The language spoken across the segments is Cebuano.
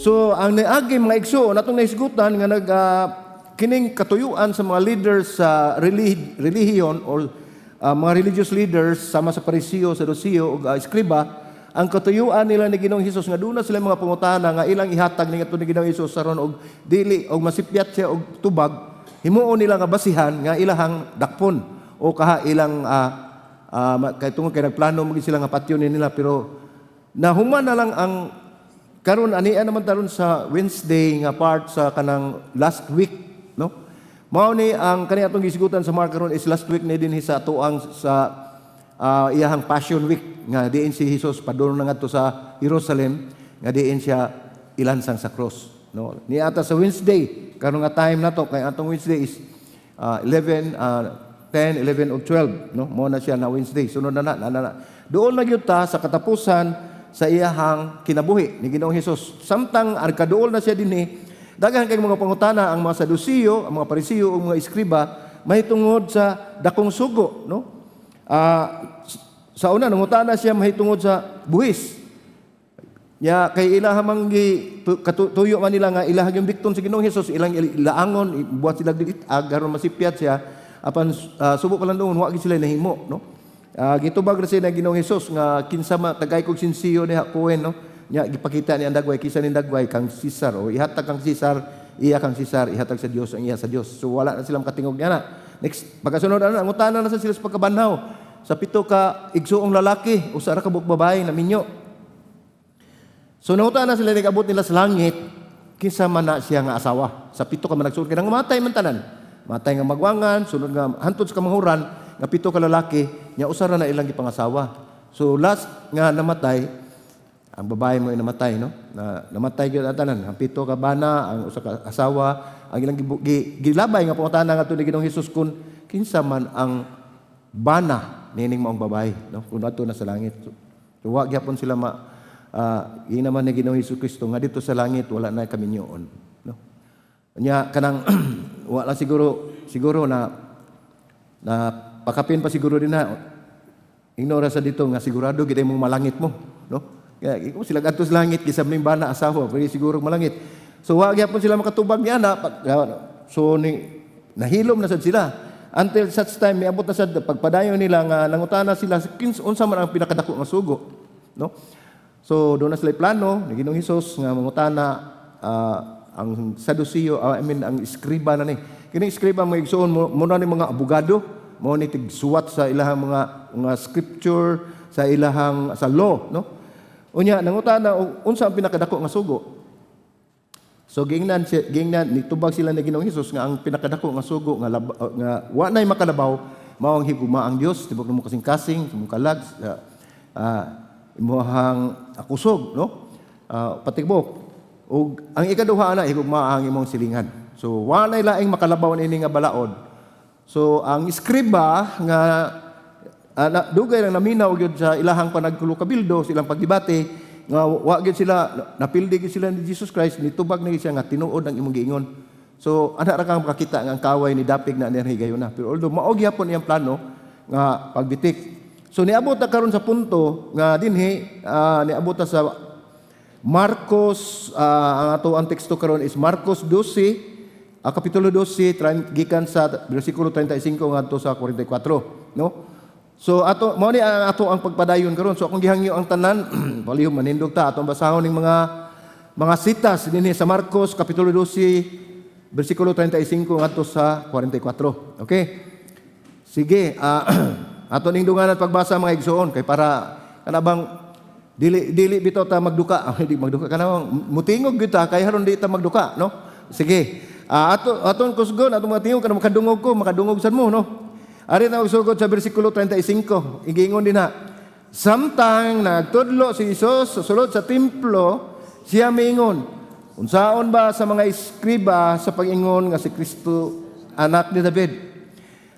So ang niagi, mga igsoon, atong nahisgutan nga nag kining katuyuan sa mga leaders sa relihiyon or mga religious leaders sama sa Pariseo, Saduceo ug eskriba, ang katuyuan nila ni Ginoong Hesus nga duna sila mga pangutana nga ilang ihatag ni ngadto ni Ginoong Hesus aron og dili og masipyat siya og tubag, himuon nila nga basihan nga ilahang dakpon o kaha ilang kay tungod kay nagplano mo sila nga patyon nila. Pero nahuman na lang ang karon, ania naman taron sa Wednesday nga part sa kanang last week, no? Mao ni ang kani atong gisgutan sa Mark karon is last week ni dinhi sa atuang sa iyahang Passion Week nga diin si Jesus padulong na ngadto sa Jerusalem nga diin siya ilansang sa cross, no? Niata sa Wednesday karon nga time nato, kay atong Wednesday is 11, 10, 11 o 12, no? Mao na siya na Wednesday, sunod na na, na, na, na. Doon na gyud ta sa katapusan sa iyahang kinabuhi ni Ginoong Hesus. Samtang kaduol na siya dinhi, daghan kay mga pangutana ang mga Saduceo, ang mga Pariseo ug mga eskriba mahitungod sa dakong sugo, no? Sa una, nangutana siya mahitungod sa buhis. Ya kay ilaha mang gi tuyo man nila nga ilaha yung bikton sa Ginoong Hesus, ilang ilaangon, buhat sila itag aron masipyat siya, apan subo pa lang doon wa gid sila nahimo, no? Gitubag ra siya ng Ginoong Hesus nga kinsa ma tagay kog sinsiyo diha kuwen, no? Nya gipakita niya ang dagway, kinsa ning dagway? Kang Cesar. O ihatag kang Cesar, iya kang Cesar, ihatag sa Dios ang iya sa Dios. So wala na silang katingog niya na. Next, pagkasunod ano, angutana na sa sila sa pagkabanhaw. Sa pito ka igsuong lalaki, usa ra ka buok babae na minyo. So nangutana sila, nag-abot nila sa langit, kinsa man na siya nga asawa sa pito ka managsuon kay matay man tanan. Matay nga magwangan, sunod nga hantod sa kamanghuran, nga pito ka lalaki, nya usa ra na ilang gipangasawa. So last nga namatay, ang babae mo ay namatay, no? Na namatay gyud ang tanan, ang pito ka bana, ang usa ka asawa, ang ilang gilabay nga pangutana ngadto ni Ginoong Hesus kun kinsa man ang bana nining maong babae, no? Kung adto na sa langit. So wa gyapon sila ma naman ni Ginoong Hesus Kristo nga dito sa langit wala na kaminyoon, no? Nya kanang wala siguro siguro na na pakapin pa siguro din na ignora sa dito nga sigurado gid mong malangit mo, no? Kaya ikaw sila gadto sa langit kisab ning bana asawa, pero siguro malangit. So wa gyapon sila makatubag niya na. So ni nahilom na sad sila until such time miabot na sad pagpadayon nila nga nangutana sila unsa man ang pinakadako nga sugo, no? So doon na sila plano ni Ginoong Hesus nga mangutana ang Saduceo, I mean, ang eskriba na ni. Kining eskriba, mga igsoon, mo na ni mga abogado, mo ni tigsuwat sa ilahang mga scripture, sa ilahang sa law, no? Unya nangutana unsa ang pinakadako nga sugo. So gingnan siya, gingnan nitubag sila ni Ginoong Hesus nga ang pinakadako nga sugo nga nga wa nay makalabaw mao ang higugma ang Dios tibok nimo kasing-kasing, imong kalag, imuhang kusog, no? Patibok. Ug ang ikaduha na, higugma ang imong silingan. So wa nay laing makalabaw ini nga balaod. So ang eskriba nga na, dugay lang naminaw gyud sa ilahang panagkulo-kabildo, sa ilang pagdebate nga wa gyud sila napildi gyud sila ni Jesus Christ, nitubag na gyud siya nga tinuod ang imong giingon. So ana ra kang makakita nga ang kaway ni dapig na niya higayuna. Pero although mao gyapon iyang plano nga pagbitik. So niabot ta karon sa punto nga dinhi niabot ta sa Marcos, ang ato ang teksto karon is Marcos 12, kapitulo 12 gikan sa bersikulo 35 ngadto sa 44, no? So ato mao ni ang ato ang pagpadayon karon. So akong gihangyo ang tanan, palihog manindog ta, atong basahon ning mga sitas dinhi sa Marcos kapitulo 12 bersikulo 35 ngadto sa 44. Okay? Sige, ato ning dunganan pagbasa, mga igsoon, kay para kana bang dili dili bitaw ta magduka, hindi magduka, kana mutingog gyud ta kay haron di ta magduka, no? Sige. Ato aton kusgon atong mga tingog kana makadungog ko, makadungog sad mo, no? Ari na sugod sa bersikulo 35. Igingon din na. Samtang nagtudlo si Jesus sa sulod sa templo, siya miingon, "Unsaon ba sa mga eskriba sa pag-ingon nga si Kristo anak ni David?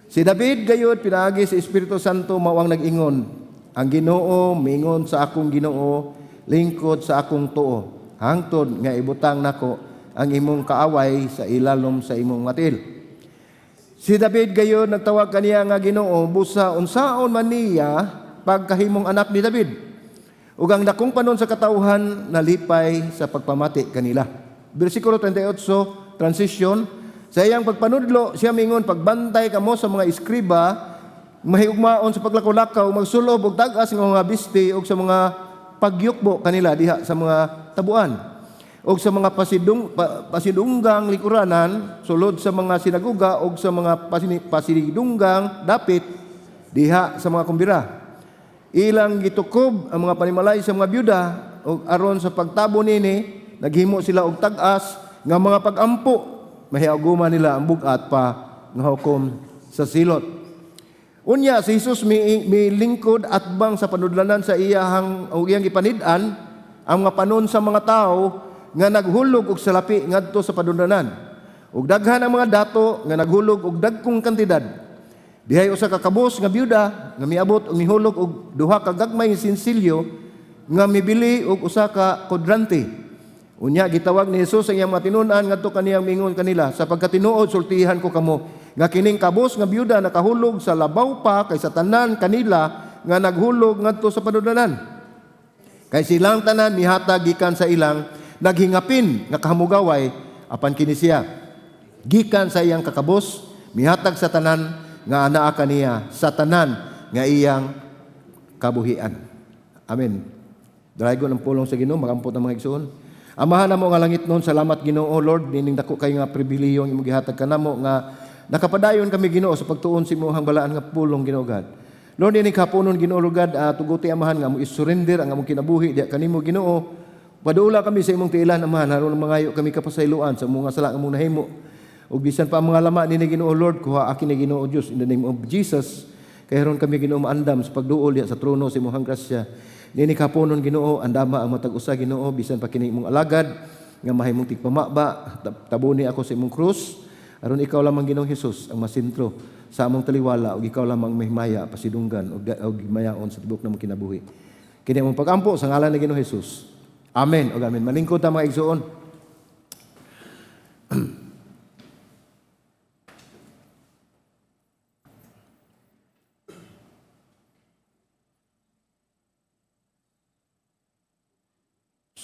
Si David gayud pinaagi sa Espiritu Santo mao ang nag-ingon, 'Ang Ginoo miingon sa akong Ginoo, lingkod sa akong tuo, hangtod nga ibutang nako ang imong kaaway sa ilalom sa imong matil.' Si David gayon nagtawag kaniya nga Ginoo, busa unsaon man niya pagkahimong anak ni David?" Ug ang dakong panon sa katawhan nalipay sa pagpamati kanila. Bersikulo 38, transition. Sa iyang pagpanudlo, siya mingon, "Pagbantay kamo sa mga eskriba, mahigugmaon sa paglakaw-lakaw, magsulob og tag-as nga mga bisti ug sa mga pagyukbo kanila diha sa mga tabuan og sa mga pasidunggang likuranan sulod sa mga sinaguga og sa mga pasidunggang dapit diha sa mga kumbira. Ilang gitukob ang mga panimalay sa mga byuda ug aron sa pagtabo nini naghimo sila og tag-as nga mga pagampo, mahiaguma nila ang bug-at pa nga hukom sa silot." Unya si Jesus mi lingkod atbang sa panudlanan sa iyahang o iyang gipanid-an ang mga panon sa mga tawo nga naghulog og salapi ngadto sa panudlanan. Ug daghan ang mga dato nga naghulog og dagkong kantidad. Dihay usa ka kabos nga byuda nga miabot og mihulog og duha ka gagmay nga sinsilyo nga mibili og usa ka kodrante. Unya gitawag ni Jesus ang iyang mga tinun-an ngadto kaniyang mingon kanila, "Sa pagkatinuod sultihan ko kamo nga kining kabos nga byuda nakahulog sa labaw pa kaysa tanan kanila nga naghulog ngadto sa panudlanan. Kay silang tanan mihatag gikan sa ilang naghingapin nga kahamugaway, apan kini siya gikan sa iyang kakabos mihatag sa tanan nga anaa kaniya, sa tanan nga iyang kabuhian." Amen. Dalaygon ang pulong sa Ginoo, magampot ang mga igsoon. Amahan namo nga langit noon, salamat Ginoo Lord, nining dako kay nga pribilehiyo ang imong gihatag kanamo nga nakapadayon kami Ginoo sa pagtuon sa imong balaan nga pulong, Ginoo God. Lord, nining kapunon, Ginoo Lord God, tuguti Amahan nga mo i-surrender ang among kinabuhi diha kanimo, Ginoo. Padula kami sa imong tiilan, Amahan, aron mangayo kami kapasayloan sa mga sala nga among nahimo. Ug bisan pa ang mga lama nini, Ginoo Lord, kuha akin ni Ginoo Dios in the name of Jesus. Kay aron kami, Ginoo, maandam sa pagduol diha sa trono sa imong grasya. Nini kapunon, Ginoo, andama ang matag usa, Ginoo, bisan pa kini imong alagad nga mahimong tigpamaba, tabuni ako sa imong krus aron ikaw lamang, Ginoong Hesus, ang masentro sa among taliwala ug ikaw lamang mahimaya, pasidunggan ug himayaon sa tibuok namong kinabuhi. Kini among pagampo sa ngalan ni Ginoong Hesus. Amen. Ug amen. Malingkod ta, mga igsoon.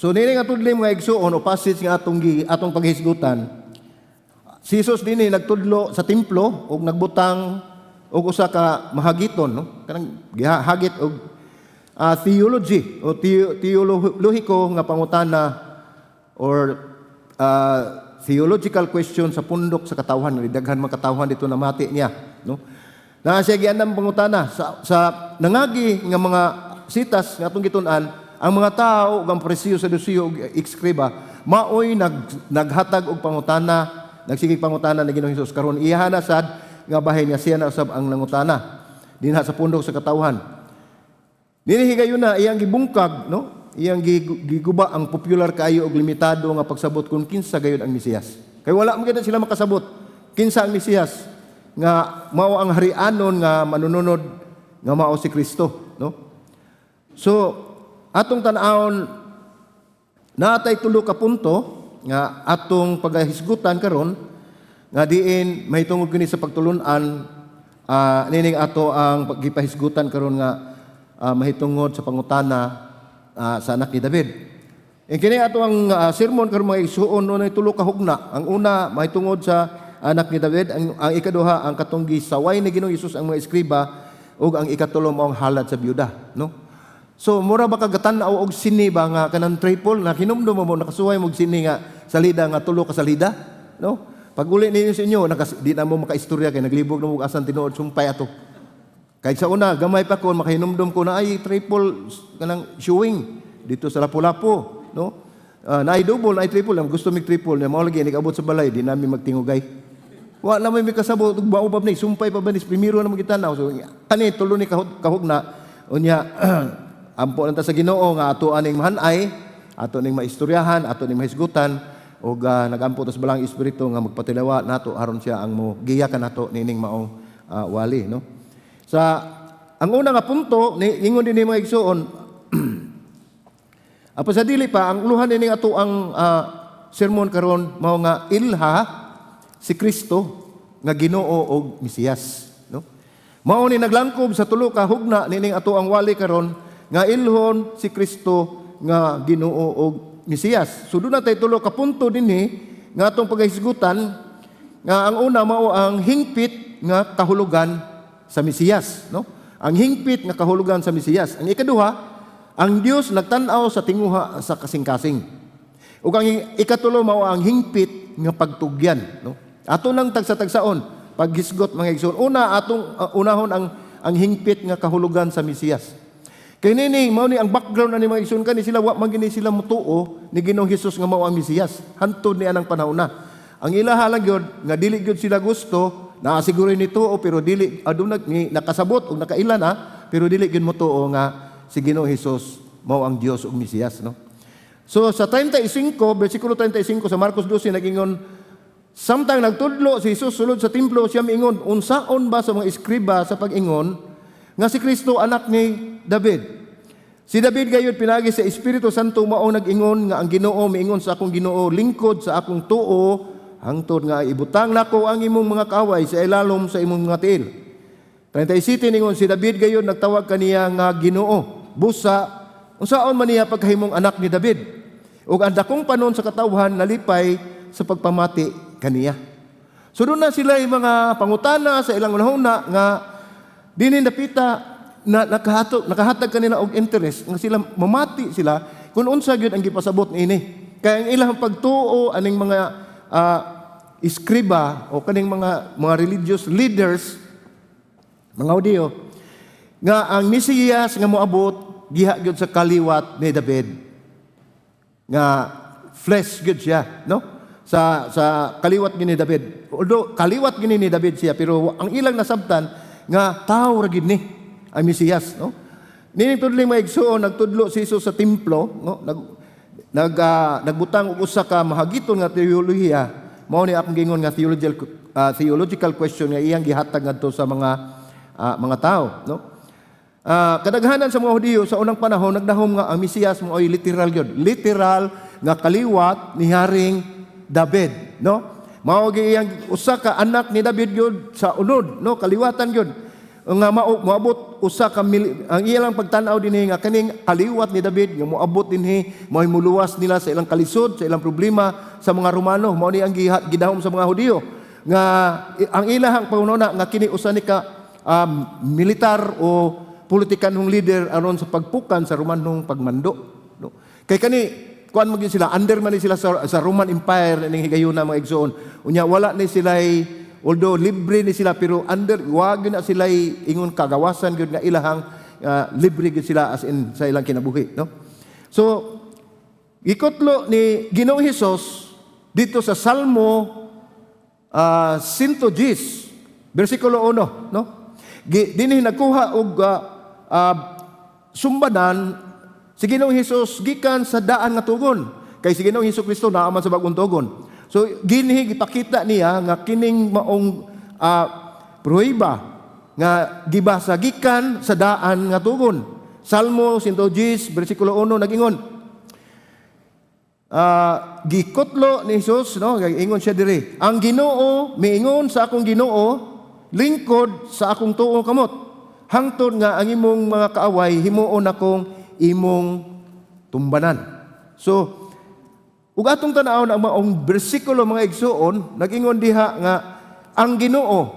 So nini nga tudli, mga igsoon, o passage nga atong paghisgutan, si Jesus dinhi nagtudlo sa templo ug nagbutang og usa ka mahagiton, no? Kanang gihagit og theology o teolohiko nga pangutana or theological question sa pundok sa katawhan. Daghan mga katawhan dito namati niya, no? Na siya giandam pangutana sa nangagi nga mga sitas nga atong gitun-an, ang mga tao ug ang Parisiyo, Sadusiyo ug eskriba maoy naghatag og pangutana, nagsigig pangutana ni Ginoong Hesus. Karon iyaha na sad nga bahin nga siya na usab ang nangutana dinha sa pundok sa katawhan. Dinhi higayon na iyang gibungkag, no? Iyang giguba ang popular kaayo og limitado nga pagsabot kung kinsa gayud ang Mesiyas. Kay wala man gid sila makasabot kinsa ang Mesiyas nga mao ang harianon nga manununod nga mao si Kristo, no? So atong tan-awon, naatay tulo ka punto nga atong pagahisgutan karon nga diin mahitungod kini sa pagtulun-an, nining ato ang paggipahisgutan karon nga mahitungod sa pangutana sa anak ni David. E kini ato ang sermon karon, mga igsuon, no, tulo ka hugna. Ang una mahitungod sa anak ni David, ang ikaduha ang katong gisaway ni Ginoong Hesus ang mga eskriba, ug ang ikatulo mao ang halad sa byuda, no? So mura ba kagatan-aw og sini ba nga kanang triple na hinumdum mo, nakasuway mo og sini nga salida nga tulo ka salida, no? Pag uli ninyo sa inyo, di na mo makaistorya kay naglibog na mo asan tinuod sumpay ato. Kahit sa una, gamay pa ko, makahinumdum ko na ay triple kanang showing dito sa Lapu-Lapu, no? Naay double, naay triple, ang gusto mig triple, na mao lagi abot sa balay, di nami magtingugay. Wa na may kasabot ug mao pa ni sumpay pa ba ni primero na magitanaw. So kani tulo ni kahugna unya ampo lang ta sa Ginoo nga ato aning mahanay, ato ning maistoryahan, ato ning mahisgutan ug nagampo ta sa Balaang Espiritu nga magpatilawa nato aron siya ang mo giya kanato nining maong wali, no? Sa ang una nga punto ni ingon dinhi, mga igsuon, apa sa dili pa ang uluhan nining ato ang sermon karon mao nga ilha si Kristo nga Ginoo og Mesiyas, no? Mao ni naglangkob sa tulo ka hugna nining ato ang wali karon Nga ilhon si Kristo nga Ginoo og Mesiyas. So duna tay tulo ka punto dinhi nga atong pagahisgutan, nga ang una mao ang hingpit nga kahulugan sa Mesiyas, no? Ang hingpit nga kahulugan sa Mesiyas. Ang ikaduha, ang Dios nagtan-aw sa tinguha sa kasing-kasing. Ug ang ikatulo mao ang hingpit nga pagtugyan, no? Ato nang tagsa-tagsaon paghisgot, mga igsoon. Una, atong unahon ang hingpit nga kahulugan sa Mesiyas. Kay nini mao ni ang background ani, mga igsoon, kani sila wa man gini sila mutuo ni Ginoong Hesus nga mao ang Mesiyas. Hantod ni anang panahon na. Ang ilaha lang gyud nga dili gyud sila gusto na siguro ni tuo, pero dili aduna ni nakasabot og nakaila na, pero dili gyud motuo nga si Ginoong Hesus mao ang Dios ug Mesiyas, no? So sa 35, bersikulo 35 sa Marcos 12, nagingon, samtang nagtudlo si Jesus sulod sa templo, siya miingon, "Unsaon ba sa mga eskriba sa pag-ingon nga si Kristo anak ni David? Si David gayud pinagi sa Espiritu Santo mao nag-ingon nga ang Ginoo miingon sa akong Ginoo, 'Lingkod sa akong tuo hangtod nga ibutang nako ang imong mga kaaway sa ilalom sa imong mga tiil.'" 37, ningon, "Si David gayud nagtawag kaniya nga Ginoo. Busa unsaon man niya pagkahimong anak ni David?" Ug ang dakong panon sa katawhan nalipay sa pagpamati kaniya. So duna sila yung mga pangutana sa ilang unahuna nga dinhi dapita na nakahatag kanila og interest nga sila mamati sila kung unsa gyud ang gipasabot niini. Kaya ang ilang pagtuo aning mga iskriba o kaning mga religious leaders, mga Hudiyo, nga ang Mesiyas nga moabot giha gyud sa kaliwat ni David nga flesh gyud siya, no, sa kaliwat gini David. Although kaliwat gini ni David siya, pero ang ilang nasabtan nga tao ra gid ni ang Mesiyas, no? Nining tudling, mga igsoon, nagtudlo si Jesus sa templo, no, nag nag nagbutang og usa ka mahagiton nga teolohiya. Mao ni akong gingon nga theological question nga iyang gihatag ngadto sa mga tao, no? Kadaghanan sa mga Hudiyo sa unang panahon nagdahom nga ang Mesiyas mo ay literal gyud. Literal nga kaliwat ni Haring David, no? Mao gi iyang usa ka anak ni David gyud sa unod, no? Kaliwatan gyud. Nga mao moabot usa ka ang ilang pagtan-aw dinhi nga kaning kaliwat ni David nga moabot dinhi mo'y muluwas nila sa ilang kalisod, sa ilang problema sa mga Romano. Mao ni ang gidahom sa mga Hudiyo nga ang ilahang pangununa nga kini usa ni ka militar o politikanong leader aron sa pagpukan sa Romanong pagmando, no? Kay kani kuan man gyud sila, under man ni sila sa Roman Empire ning higayuna, mga igsoon. Unya wala ni sila, although libre ni sila, pero under wa gyud na sila ingon kagawasan gyud nga ilahang libre gyud sila as in sa ilang kinabuhi, no? So gikutlo ni Ginoong Hesus dito sa Salmo 110 bersikulo 1, no? Dinhi nagkuha og sumbanan si Ginoong Hesus gikan sa daan nga tugon. Kay si Ginoong Hesus Kristo naa man sa bag-ong tugon. So dinhi gipakita niya nga kining maong pruweba nga gibasa gikan sa daan nga tugon. Salmo 110 bersikulo 1, nagingon, gikutlo ni Jesus, no, ingon siya diri, "Ang Ginoo miingon sa akong Ginoo, lingkod sa akong tuong kamot hangtod nga ang imong mga kaaway himuon akong imong tumbanan." So ug atong tan-awon ang maong bersikulo, mga igsuon, nag-ingon diha nga ang Ginoo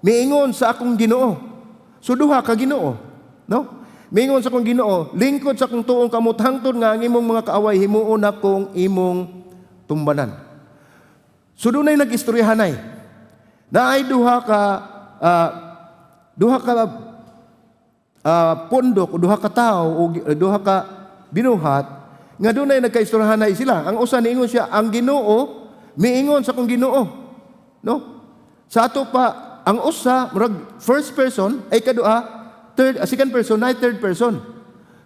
miingon sa akong Ginoo. So duha ka Ginoo, no? Miingon sa akong Ginoo, lingkod sa akong tuong kamot hangtod nga ang imong mga kaaway himuon akong imong tumbanan. So dunay nag-istoryahanay. Naay duha ka pondok o duha ka tao o duha ka binuhat nga dunay nagkaistoryahanay sila. Ang usa niingon siya, ang Ginoo miingon sa akong Ginoo. No? Sa ato pa, ang usa murag first person ay kadua third, second person ay third person.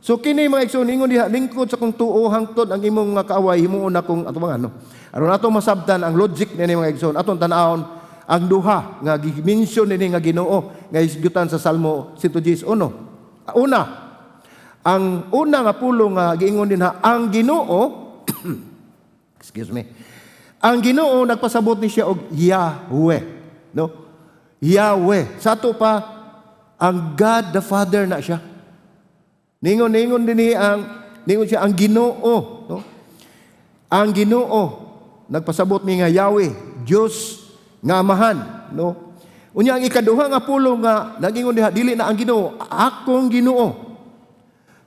So kini, mga igsoon, ingon diha, lingkod sa akong tuo hangtod ang imong mga kaaway himuon akong atubangan, no. Aron ato masabtan ang logic niini, mga igsoon, atong tan-awon ang duha nga gi-mention nini nga Ginoo nga isgutan sa Salmo 111. Una, ang una nga pulong nga giingon dinha ang Ginoo, excuse me. Ang Ginoo nagpasabot ni siya og Yahweh, no? Yahweh. Sa ato pa, ang God the Father na siya. Ningon ningon dinhi ang ningon siya ang Ginoo, no? Ang Ginoo nagpasabot ni nga Yahweh, Dios nga Amahan, no? Unya ang ikaduha nga pulong nga nagingon diha, dili na ang Ginoo, akong Ginoo.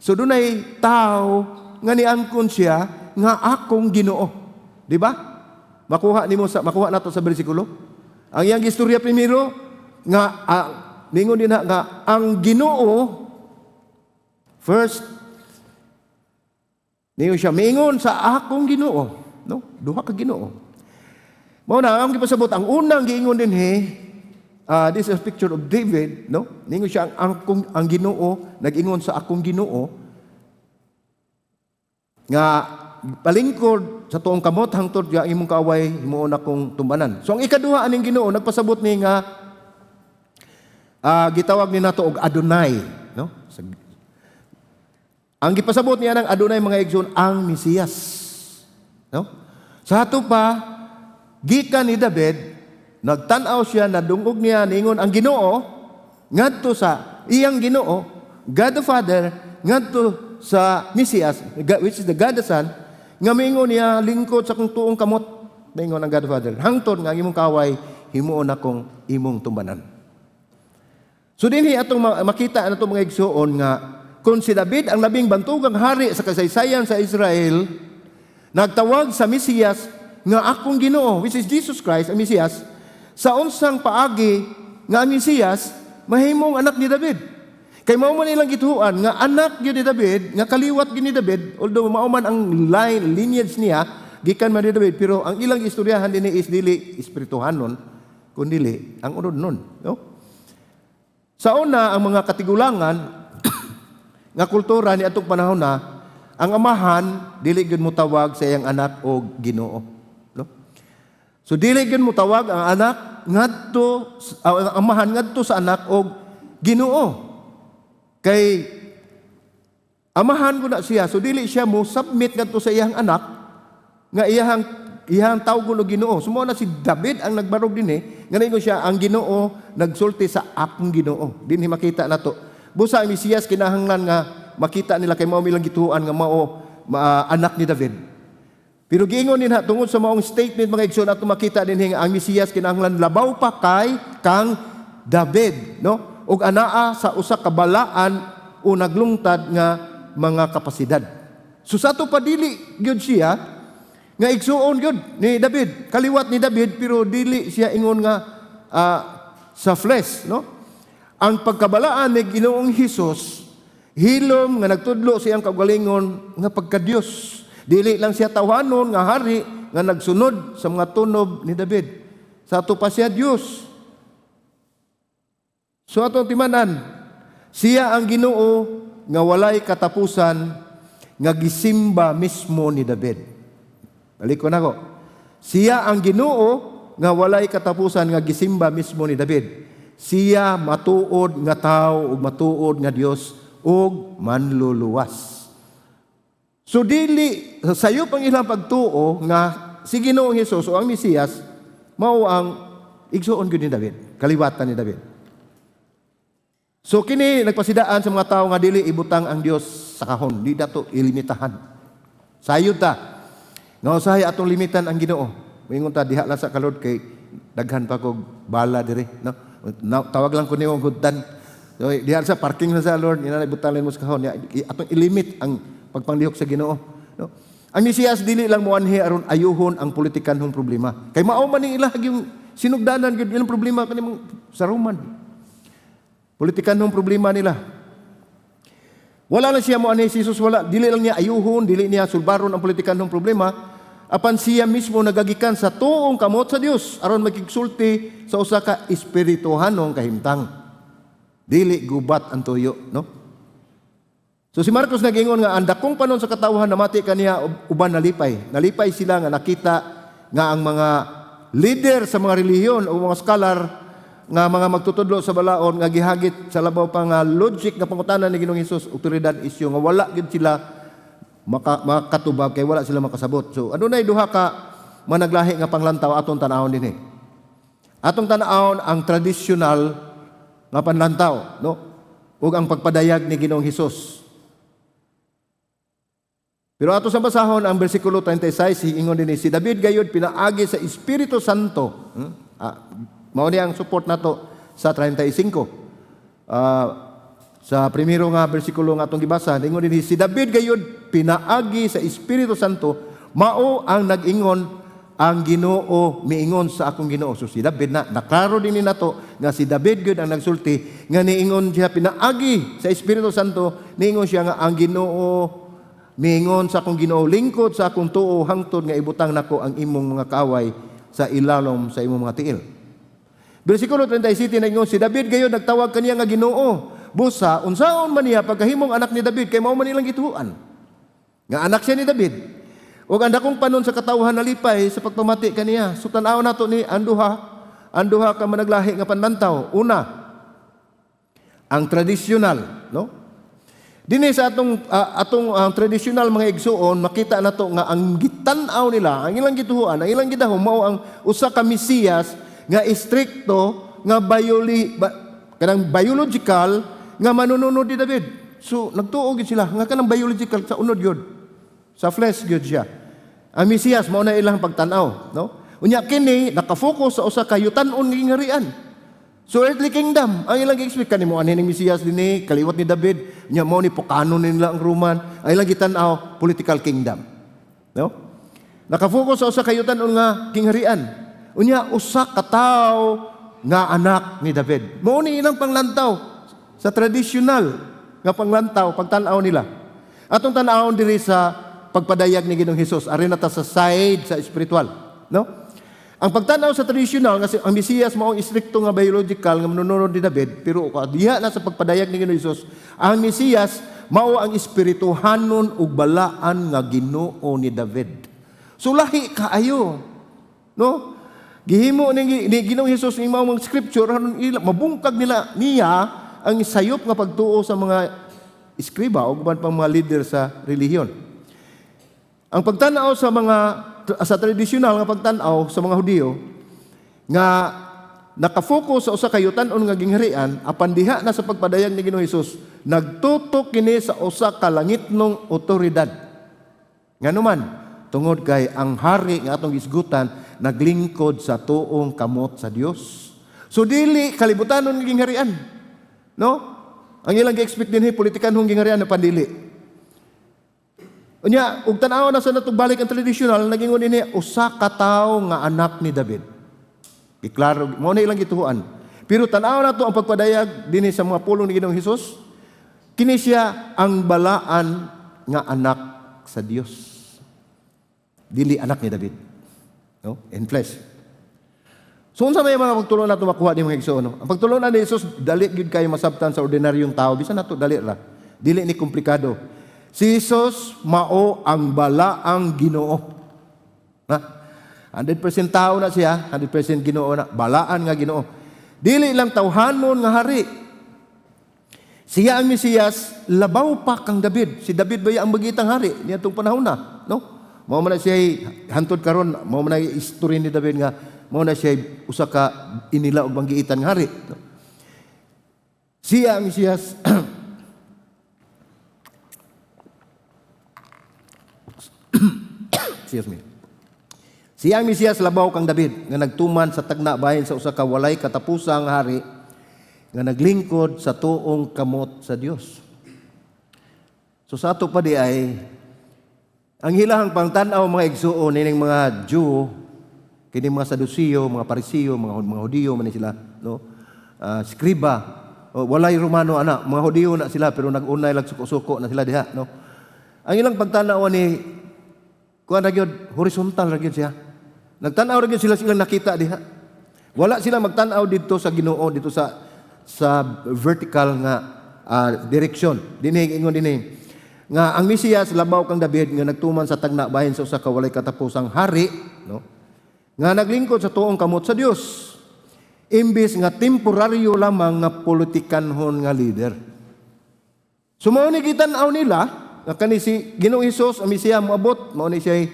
So dunay tao nga niangkon siya nga akong Ginoo. Di ba? Makuha nato sa bersikulo. Ang iyang istorya primero nga ningon din nga ang Ginoo first, ningon siya, miingon sa akong Ginoo, no? Duha ka Ginoo. Mao na ang gipasabot, ang unang giingon dinhi, this is a picture of David, no? Ningon siya ang Ginoo nag-ingon sa akong Ginoo nga palingkod sa tuong kamot hangtod nga ang imong kaaway himuon akong tumbanan. So ang ikaduha aning Ginoo nagpasabot ni nga gitawag ni nato og Adonai, no? Ang gipasabot niya ng Adonai, mga igsoon, ang Mesiyas. No? Sa ato pa, gikan ni David, nagtan-aw siya, nadungog niya, ningon ang Ginoo ngadto sa iyang Ginoo, God the Father, ngadto sa Mesiyas, which is the God the Son, nga miingon niya, lingkod sa akong tuong kamot, mingon ang God the Father, hangtod nga ang imong kaaway, himuon akong imong tumbanan. So dinhi atong makita nato, mga igsuon, nga kung si David, ang labing bantugang hari sa kasaysayan sa Israel, nagtawag sa Mesiyas nga akong Ginoo, which is Jesus Christ, ang Mesiyas, sa unsang paagi nga ang Mesiyas mahimong anak ni David? Kay mao man ilang gituohan nga anak gyud ni David, nga kaliwat gyud ni David, although mao man ang line lineage niya gikan man ni David, pero ang ilang istoryahan dinhi is dili espirituhanon kundi ang unod nun, no? Sa una, ang mga katigulangan nga kultura ni atong panahon na, ang amahan dili gyud motawag sa iyang anak og Ginoo, no? So dili gyud motawag ang anak ngadto ang amahan ngadto sa anak og Ginoo. Kay amahan ko na siya, so dili siya mo submit ngadto sa iyang anak nga iyang iyang tawgon og Ginoo. So mao na si David ang nagbarog dinhi nga ningon siya, ang Ginoo nagsulti sa akong Ginoo. Dinhi makita nato. Busa ang Mesiyas kinahanglan nga makita nila kay mao ilang gituohan nga mao anak ni David. Pero giingon dinha, tungod sa maong statement, mga igsoon, ato makita dinhi nga ang Mesiyas kinahanglan labaw pa kay kang David, no? Ug anaa sa usa ka balaan o naglungtad nga mga kapasidad. So sa ato pa, dili gyud siya nga igsuon gyud ni David, kaliwat ni David, pero dili siya ingon nga sa flesh, no? Ang pagkabalaan ni Ginoong Hesus hilom nga nagtudlo sa iyang kaugalingon nga pagka-Dios. Dili lang siya tawhanon nga hari nga nagsunod sa mga tunob ni David. Sa ato pa, siya Dios. So atong timanan, siya ang Ginoo nga walay katapusan nga gisimba mismo ni David. Balik ko nako. Siya ang Ginoo nga walay katapusan nga gisimba mismo ni David. Siya matuod nga tao ug matuod nga Dios ug manluluwas. So dili sayo pang ilang pagtuo nga si Ginoong Hesus o ang Mesiyas mao ang igsuon gyud ni David, kaliwatan ni David. So kini nagpasidaan sa mga tao nga dili ibutang ang Dios sa kahon, di dato ilimitahan. Sayod ta. Nga usahay atong limitan ang Ginoo. Moingon ta, diha lang sa ka, Lord, kay daghan pa kog bala diri, no? Tawag lang ko nimo gudtan. So, diha sa parking na sa Lord, ina ibutang mo sa kahon. Ya, atong ilimit ang pagpanglihok sa Ginoo, no? Ang Mesiyas dili lang moanhi aron ayuhon ang politikanhong problema. Kay mao man ning ilah yung sinugdanan gyud ilang problema kani sa Roman. Politikanhong problema nila. Wala lang siya moanhi si Jesus, wala dili lang niya ayuhon, dili niya sulbaron ang politikanhong problema, apan siya mismo nagagikan sa tuong kamot sa Dios aron makigsulti sa usa ka espirituhanong kahimtang. Dili gubat ang tuyo, no? So si Marcos nagingon nga ang dakong panon sa katawhan namati kaniya uban nalipay. Nalipay sila nga nakita nga ang mga leader sa mga relihiyon o mga scholar nga mga magtutudlo sa balaod nga gihagit sa labaw pa nga logic nga pangutana ni Ginoong Hesus, otoridad isyu nga wala gyud sila makatubag kay wala sila makasabot. So adunay duha ka managlahi nga panglantaw atong tan-awon dinhi. Atong tan-awon ang tradisyonal nga panlantaw, no? Ug ang pagpadayag ni Ginoong Hesus. Pero ato sa basahon ang bersikulo 36, ingon dinhi, si David gayud pinaagi sa Espiritu Santo. Mao ni ang support nato sa 35. Sa primero nga bersikulo nga atong gibasa, ingon dinhi, si David gayud pinaagi sa Espiritu Santo mao ang nag-ingon, "Ang Ginoo miingon sa akong Ginoo." So si David na naklaro din ni nato nga si David gyud ang nagsulti nga niingon siya pinaagi sa Espiritu Santo, niingon siya nga ang Ginoo miingon sa akong Ginoo, "Lingkod sa akong tuo hangtod nga ibutang nako ang imong mga kaaway sa ilalom sa imong mga tiil." Bersikulo 37 na si David gayud nagtawag kaniya nga Ginoo. Busa, unsaon man niya pagkahimong anak ni David, kay mao man ilang gituohan nga anak siya ni David? Ug ang dakong panon sa katawhan nalipay sa pagpamati kaniya. So tan-aw nato ni ang duha ka managlahi nga panlantaw. Una, ang tradisyonal, no? Dinhi sa atong tradisyonal, mga igsuon, makita nato nga ang gitan-aw nila, ang ilang gituohan, ang ilang gidahom mao ang usa ka Mesiyas nga istrikto nga kanang biological nga manununod ni David. So nagtuo gid sila nga kanang biological, sa unod gyud. Sa flesh gyud siya. Ang Mesiyas mao na ilang pagtan-aw, no? Unya kini nakafocus sa usa ka yutan-on nga gingharian. So earthly kingdom, ang ilang gi-expect kani mo anhi ning Mesiyas dinhi, kaliwat ni David, nya mao ni pukanon nila ang Roman. Ang ilang gitan-aw, political kingdom. No? Nakafocus sa usa ka yutan-on nga gingharian. Unya usa ka tawo nga anak ni David. Mao ni ilang panglantaw sa tradisyonal nga panglantaw, pagtan-aw nila. Atong tan-awon diri sa pagpadayag ni Ginoong Hesus, ari na ta sa side sa espiritual, no? Ang pagtanaw sa tradisyonal nga ang Mesiyas mao ang istrikto nga biological nga manununod ni David, pero diha na sa pagpadayag ni Ginoong Hesus, ang Mesiyas mao ang espirituhanon ug balaan nga Ginoo ni David. So lahi kaayo. No? Gihimo ni Ginoong Hesus ning mao mga scripture aron mabungkag nila niya ang sayop nga pagtuo sa mga eskriba o uban pang mga leader sa relihiyon. Ang pagtanaw sa tradisyonal nga pagtanaw sa mga Hudiyo nga nakafocus sa usa ka yutan-on nga gingharian, apan diha na sa pagpadayag ni Ginoong Hesus, nagtutok kini sa usa ka langitnong otoridad. Nganuman, tungod kay ang hari nga atong gisgutan naglingkod sa tuong kamot sa Dios. So dili kalibutanon nga gingharian. No? Ang ilang gi-expect dinhi, politikanhong gingharian na pandili. Unya, ug tan-aw na sa natong balik ang tradisyonal, nagingon dinhi usa ka tawo nga anak ni David. Iklaro, mao na ilang gituohan. Pero tan-aw nato ang pagpadayag dinhi sa mga pulong ni Ginoong Hesus. Kini siya ang balaan nga anak sa Dios. Dili anak ni David. No? In flesh. So unsa may mga pagtulon nato makuha ni mga igsoon, no? Ang pagtulon ni Jesus dali gyud kayo masabtan sa ordinaryong tao, bisan nato dali ra. Dili ni komplikado. Si Jesus mao ang balaang Ginoo. Ha? 100% tao na siya, 100% Ginoo na, balaan nga Ginoo. Dili lang tawhanon nga hari. Siya ang Mesiyas, labaw pa kang David. Si David ba ang magitang hari niadtong panahon na, no? Mao man na siya hantod karon, mao man na history ni David nga mao na siya usa ka inila og manggiitan nga hari. No? Siya ang Mesiyas. Excuse me. Siya ang Mesiyas labaw kang David nga nagtuman sa tagna bahin sa usa ka walay katapusang hari nga naglingkod sa tuong kamot sa Dios. So sa ato pa di ay ang hilahang pangtan-aw, mga igsuon, nining mga Jew, kini mga Saduceo, mga Pariseo, mga Hudiyo man ni sila, no? Skriba, o, walay Romano ana, mga Hudiyo na sila pero nag-unay lang, suko-suko na sila diha, no? Ang ilang pagtan-aw ni kuan ra gyud, horizontal ra gyud siya. Nagtan-aw ra gyud sila silang nakita diha. Wala sila magtan-aw didto sa Ginoo, didto sa vertical nga direksyon. Dinhi ingon dinhi nga ang Mesiyas labaw kang David nga nagtuman sa tagna bahin sa usa ka walay katapusang hari, no? Nga naglingkod sa tuong kamot sa Dios. Imbis nga temporaryo lamang nga politikanhon nga leader. So mao ni gitan-aw nila nga kani si Ginoong Hesus ang Mesiya moabot, mao ni siya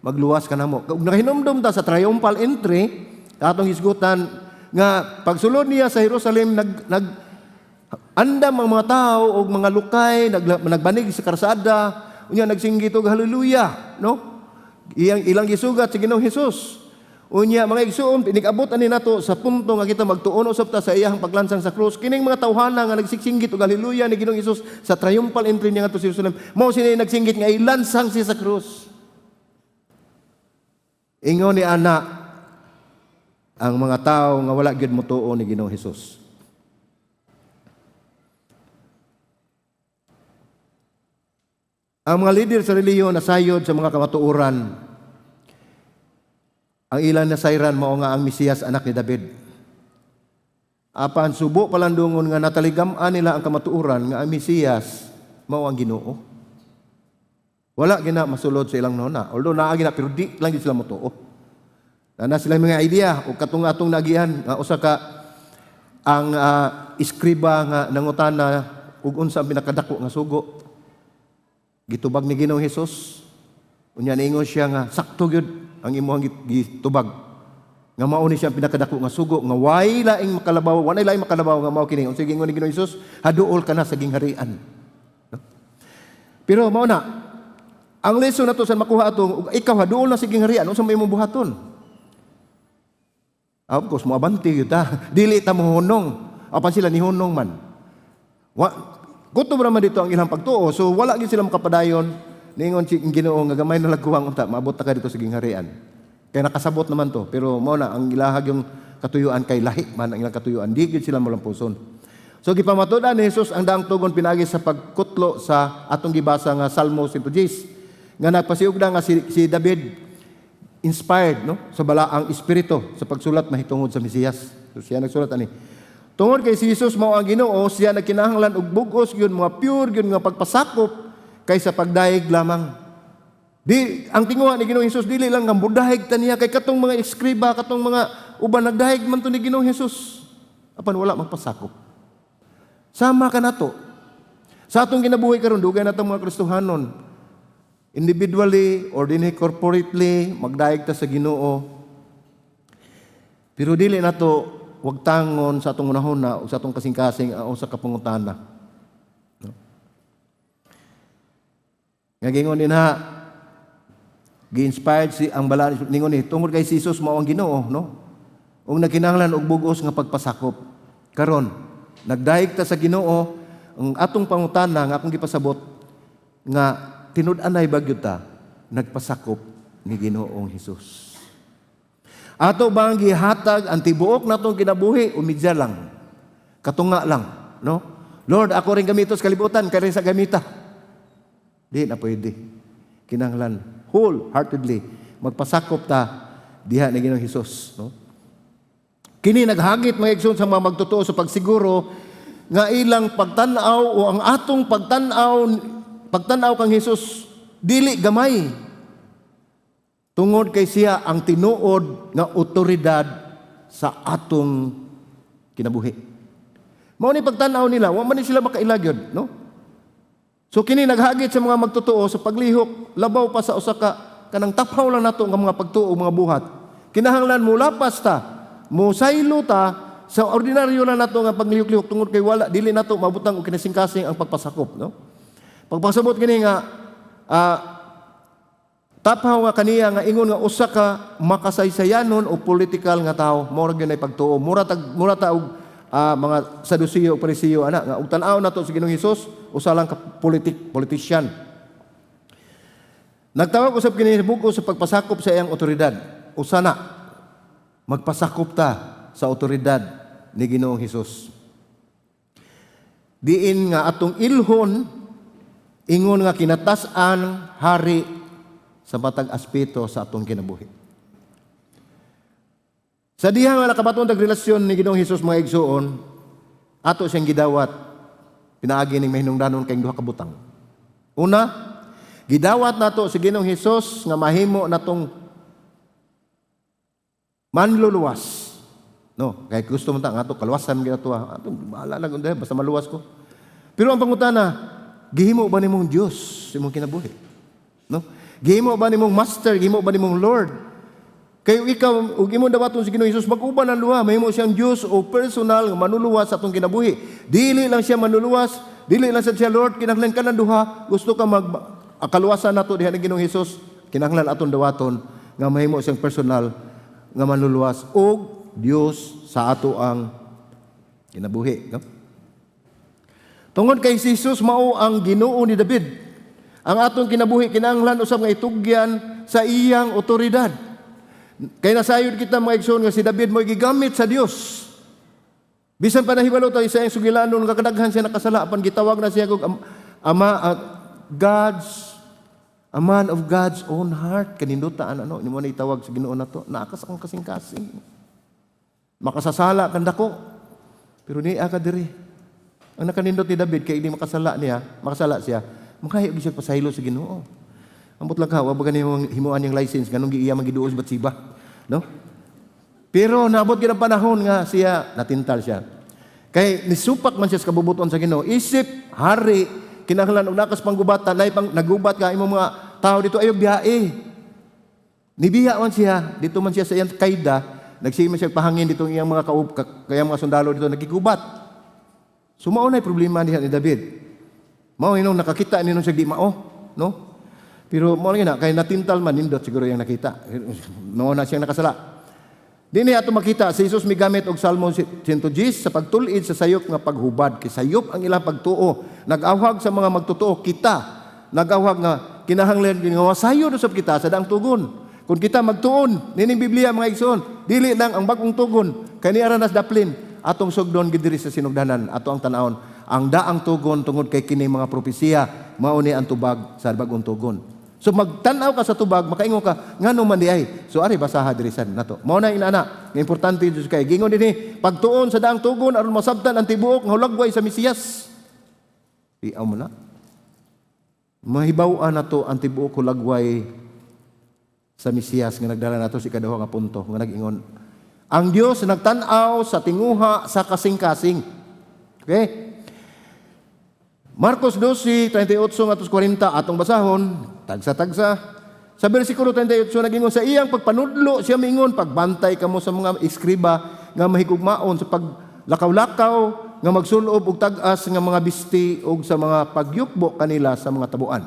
magluwas kanamo. Ug nakahinumdom ta sa triumphal entry atong hisgutan nga pagsulod niya sa Jerusalem, nag andam ang mga tao og mga lukay, nagbanig sa karsada. Unya nagsinggit og hallelujah, no? Iyang ilang gisugat si Ginoong Hesus. Unya, mga igsuon, inig-abot ani nato sa punto nga kita magtuon usab ta sa iyang paglansang sa krus. Kining mga tawhana nga nagsisinggit og hallelujah ni Ginoong Hesus sa triumphal entry niya ngadto sa Jerusalem, mao sila nagsinggit nga ilansang siya sa krus. Ingon ni ana ang mga tao nga wala gyud motuo ni Ginoong Hesus. Ang mga leader sa relihiyon nasayod sa mga kamatuoran. Ang ilang nasayran mao nga ang Mesiyas anak ni David. Apan subo palandungon nga nataligam-an nila ang kamatuoran nga ang Mesiyas mao ang Ginoo. Wala gina masulod sa ilang nona. Although naa gina, pero di lang gid sila motuo. Na sila mga idea o katong atong nagian nga usa ka ang iskriba nga nangutana ug unsa ang pinakadako nga sugo. Gitubag ni Ginoong Hesus. Unya niingon siya nga sakto gyud ang imong gitubag. Nga mao ni siya ang pinakadako nga sugo nga way laing makalabaw, walay laing makalabaw nga mao kini. Unsa gingon ni Ginoong Hesus? Haduol ka na sa gingharian. No? Pero mao na ang lesson nato sa makuha atong ikaw haduol na sa gingharian, unsa may imong buhaton? Of course, moabante gyud ta. Dili ta mohunong. Apan sila nihunong man. Wa kutob ra man dito ang ilang pagtuo. So wala gyud sila makapadayon. Ningon si Ginoo nga gamay na lagkuwang unta, maabot ta ka dito sa gingharian. Kay nakasabot naman to, pero mao na ang ilahag yung katuyuan kay lahi man ang ilang katuyuan, di gyud sila molampuson. So gipamatud-an ni Jesus ang daang tugon pinaagi sa pagkutlo sa atong gibasa nga Salmo 110 nga nagpasiugda nga si David inspired, no, sa balaang espiritu sa pagsulat mahitungod sa Mesiyas. So siya nagsulat ani. Tungod kay si Jesus mao ang Ginoo, siya nagkinahanglan og bug-os gyud, mga pure gyud nga pagpasakop kaysa pagdayeg lamang. Di ang tinguha ni Ginoong Hesus dili lang nga mudahig ta niya kay katong mga eskriba, katong mga uban nagdahig man to ni Ginoong Hesus. Apan wala magpasakop. Sama ka nato. Sa atong kinabuhi karon dugay na tong mga Kristohanon. Individually or dinhi corporately magdayeg ta sa Ginoo. Pero dili nato wagtangon sa atong unahuna o sa atong kasing-kasing o sa kapangutana. No? Nga gingon din ha, gi-inspired si ang bala ningon ni tungod kay si Jesus mao ang Ginoo, no? Ug nagkinahanglan og bug-os nga pagpasakop. Karon, nagdayeg ta sa Ginoo, ang atong pangutana nga akong gipasabot nga tinud-anay ba gyud ta nagpasakop ni Ginoong Hesus? Ato bang gihatag ang tibuok natong kinabuhi o medya lang? Katunga lang, no? Lord, ako rin gamito sa kalibutan, kay rin sa gamita. Di na pwede. Kinahanglan wholeheartedly magpasakop ta diha ni Ginoong Hesus, no? Kini naghagit, mga igsoon, sa mga magtotoo sa pagsiguro nga ilang pagtan-aw o ang atong pagtan-aw kang Hesus dili gamay. Tungod kay siya ang tinuod nga otoridad sa atong kinabuhi. Mao ni pagtan-aw nila, wa man ni sila makailagyod, no? So kini naghagit sa mga magtotoo sa paglihok labaw pa sa usa ka kanang taphaw lang nato nga mga pagtuo, mga buhat. Kinahanglan mo lapas ta, mo saylo ta sa ordinaryo lang nato nga paglihok-lihok tungod kay wala dili nato mabutang og kinasingkasing ang pagpasakop, no? Pagpasabot kini nga taphaw nga kaniya nga ingon nga usa ka makasaysayanon o political nga tawo, mao ra gyud ay pagtuo. Mura ta og mga Saduceo o Pariseo ana nga og tan-aw nato sa Ginoong Hesus usa lang ka politician. Nagtawag usab kini bug-os sa pagpasakop sa iyang otoridad. Usa na magpasakop ta sa otoridad ni Ginoong Hesus. Diin nga atong ilhon ingon nga kinatas-an hari sa matag aspeto sa atong kinabuhi. Sa diha nga nakabaton tag relasyon ni Ginoong Hesus, mga igsuon, ato siyang gidawat pinaagi ning mahinungdanon kay duha ka butang. Una, gidawat nato si Ginoong Hesus nga mahimo natong manluluwas. No, kay gusto man ta nga ato kaluwasan gyud ato. Ato bahala lang unday basta maluwas ko. Pero ang pangutana, gihimo ba nimong Dios imong kinabuhi? No? Gihimo ba nimong Master, gihimo ba nimong Lord? Kayo ikaw ug imong dawaton si Ginoong Hesus mag-uban ang luha, mahimo siyang Dios o personal nga manuluwas sa atong kinabuhi. Dili lang siya manuluwas, dili lang siya Lord, kinahanglan ka ng duha, gusto ka mag Ang kaluwasan nato diha ni Ginoong Hesus, kinahanglan aton dawaton nga mahimo siyang personal nga manluluwas og Dios sa ato ang kinabuhi, no? Tungod kay si Jesus mao ang Ginoo ni David, ang atong kinabuhi kinahanglan usab nga itugyan sa iyang otoridad. Kay nasayod kita, mga igsoon, nga si David mo gigamit sa Dios. Bisan pa nahibalo tayo sa iyang sugilanon nga kadaghan siya nakasala, apan gitawag na siya og ama God's a man of God's own heart. Kanindutaan ano, nimo na itawag sa Ginoo nato. Naa ka sa akong kasing-kasing. Makasasala kang dako. Pero niya ka diri. Ang nakanindot ni David kay hindi makasala niya, makasala siya, makahiyo siya pasaylo sa Ginoo. Ambot lang ka, wa ba gani himuan niyang license nganong giiya man giduol si Batseba, no? Pero naabot gid ang panahon nga siya natintal siya. Kay nisupak man siya sa kabubuton sa Ginoo. Isip hari, kinahanglan og nakas panggubatan, nay pang nagubat ka imong mga tao dito ayo biyae. Nibiya man siya, dito man siya sa iyang kaida, nagsige man siya pahangin dito iyang mga kaup, kaya mga sundalo dito nagigubat. So mao na problema niya ni David. Mao inong nakakita ni siya di mao, no? Pero mao lang na kay natintal man, nindot siguro yang nakita. Mao na siyang nakasala. Dinhi ato makita si Jesus migamit og Salmo 110 sa pagtul-id sa sayop nga paghubad, kay sayop ang ilang pagtuo. Nag-awhag sa mga magtotoo kita. Nag-awhag nga kinahanglan nga wasayod usab kita sa daang tugon. Kung kita magtuon nining Biblia, mga igsoon, dili lang ang bag-ong tugon kay ni ara nas daplin, atong sugdon gid diri sa sinugdanan, ato ang tan-awon ang daang tugon tungod kay kini mga propesiya mao ni ang tubag sa bag-ong tugon. So magtan-aw ka sa tubag, makaingon ka, ngano man di ay? So ari basaha diri sad nato. Mao na inana, nga importante jud kay gingon dinhi, pagtuon sa daang tugon aron masabtan ang tibuok nga hulagway sa Mesiyas. Iaw mo na. Mahibaw-an nato ang tibuok hulagway sa Mesiyas nga nagdala nato sa ikaduha nga punto nga nag-ingon. Ang Dios nagtan-aw sa tinguha sa kasing-kasing. Okay? Marcos 12, 38 ngadto 40 atong basahon, tagsa-tagsa. Sa bersikulo 38 nagingon sa iyang pagpanudlo siya miingon, "Pagbantay kamo sa mga eskriba nga mahigugmaon sa paglakaw-lakaw nga magsulob og tag-as nga mga bisti og sa mga pagyukbo kanila sa mga tabuan."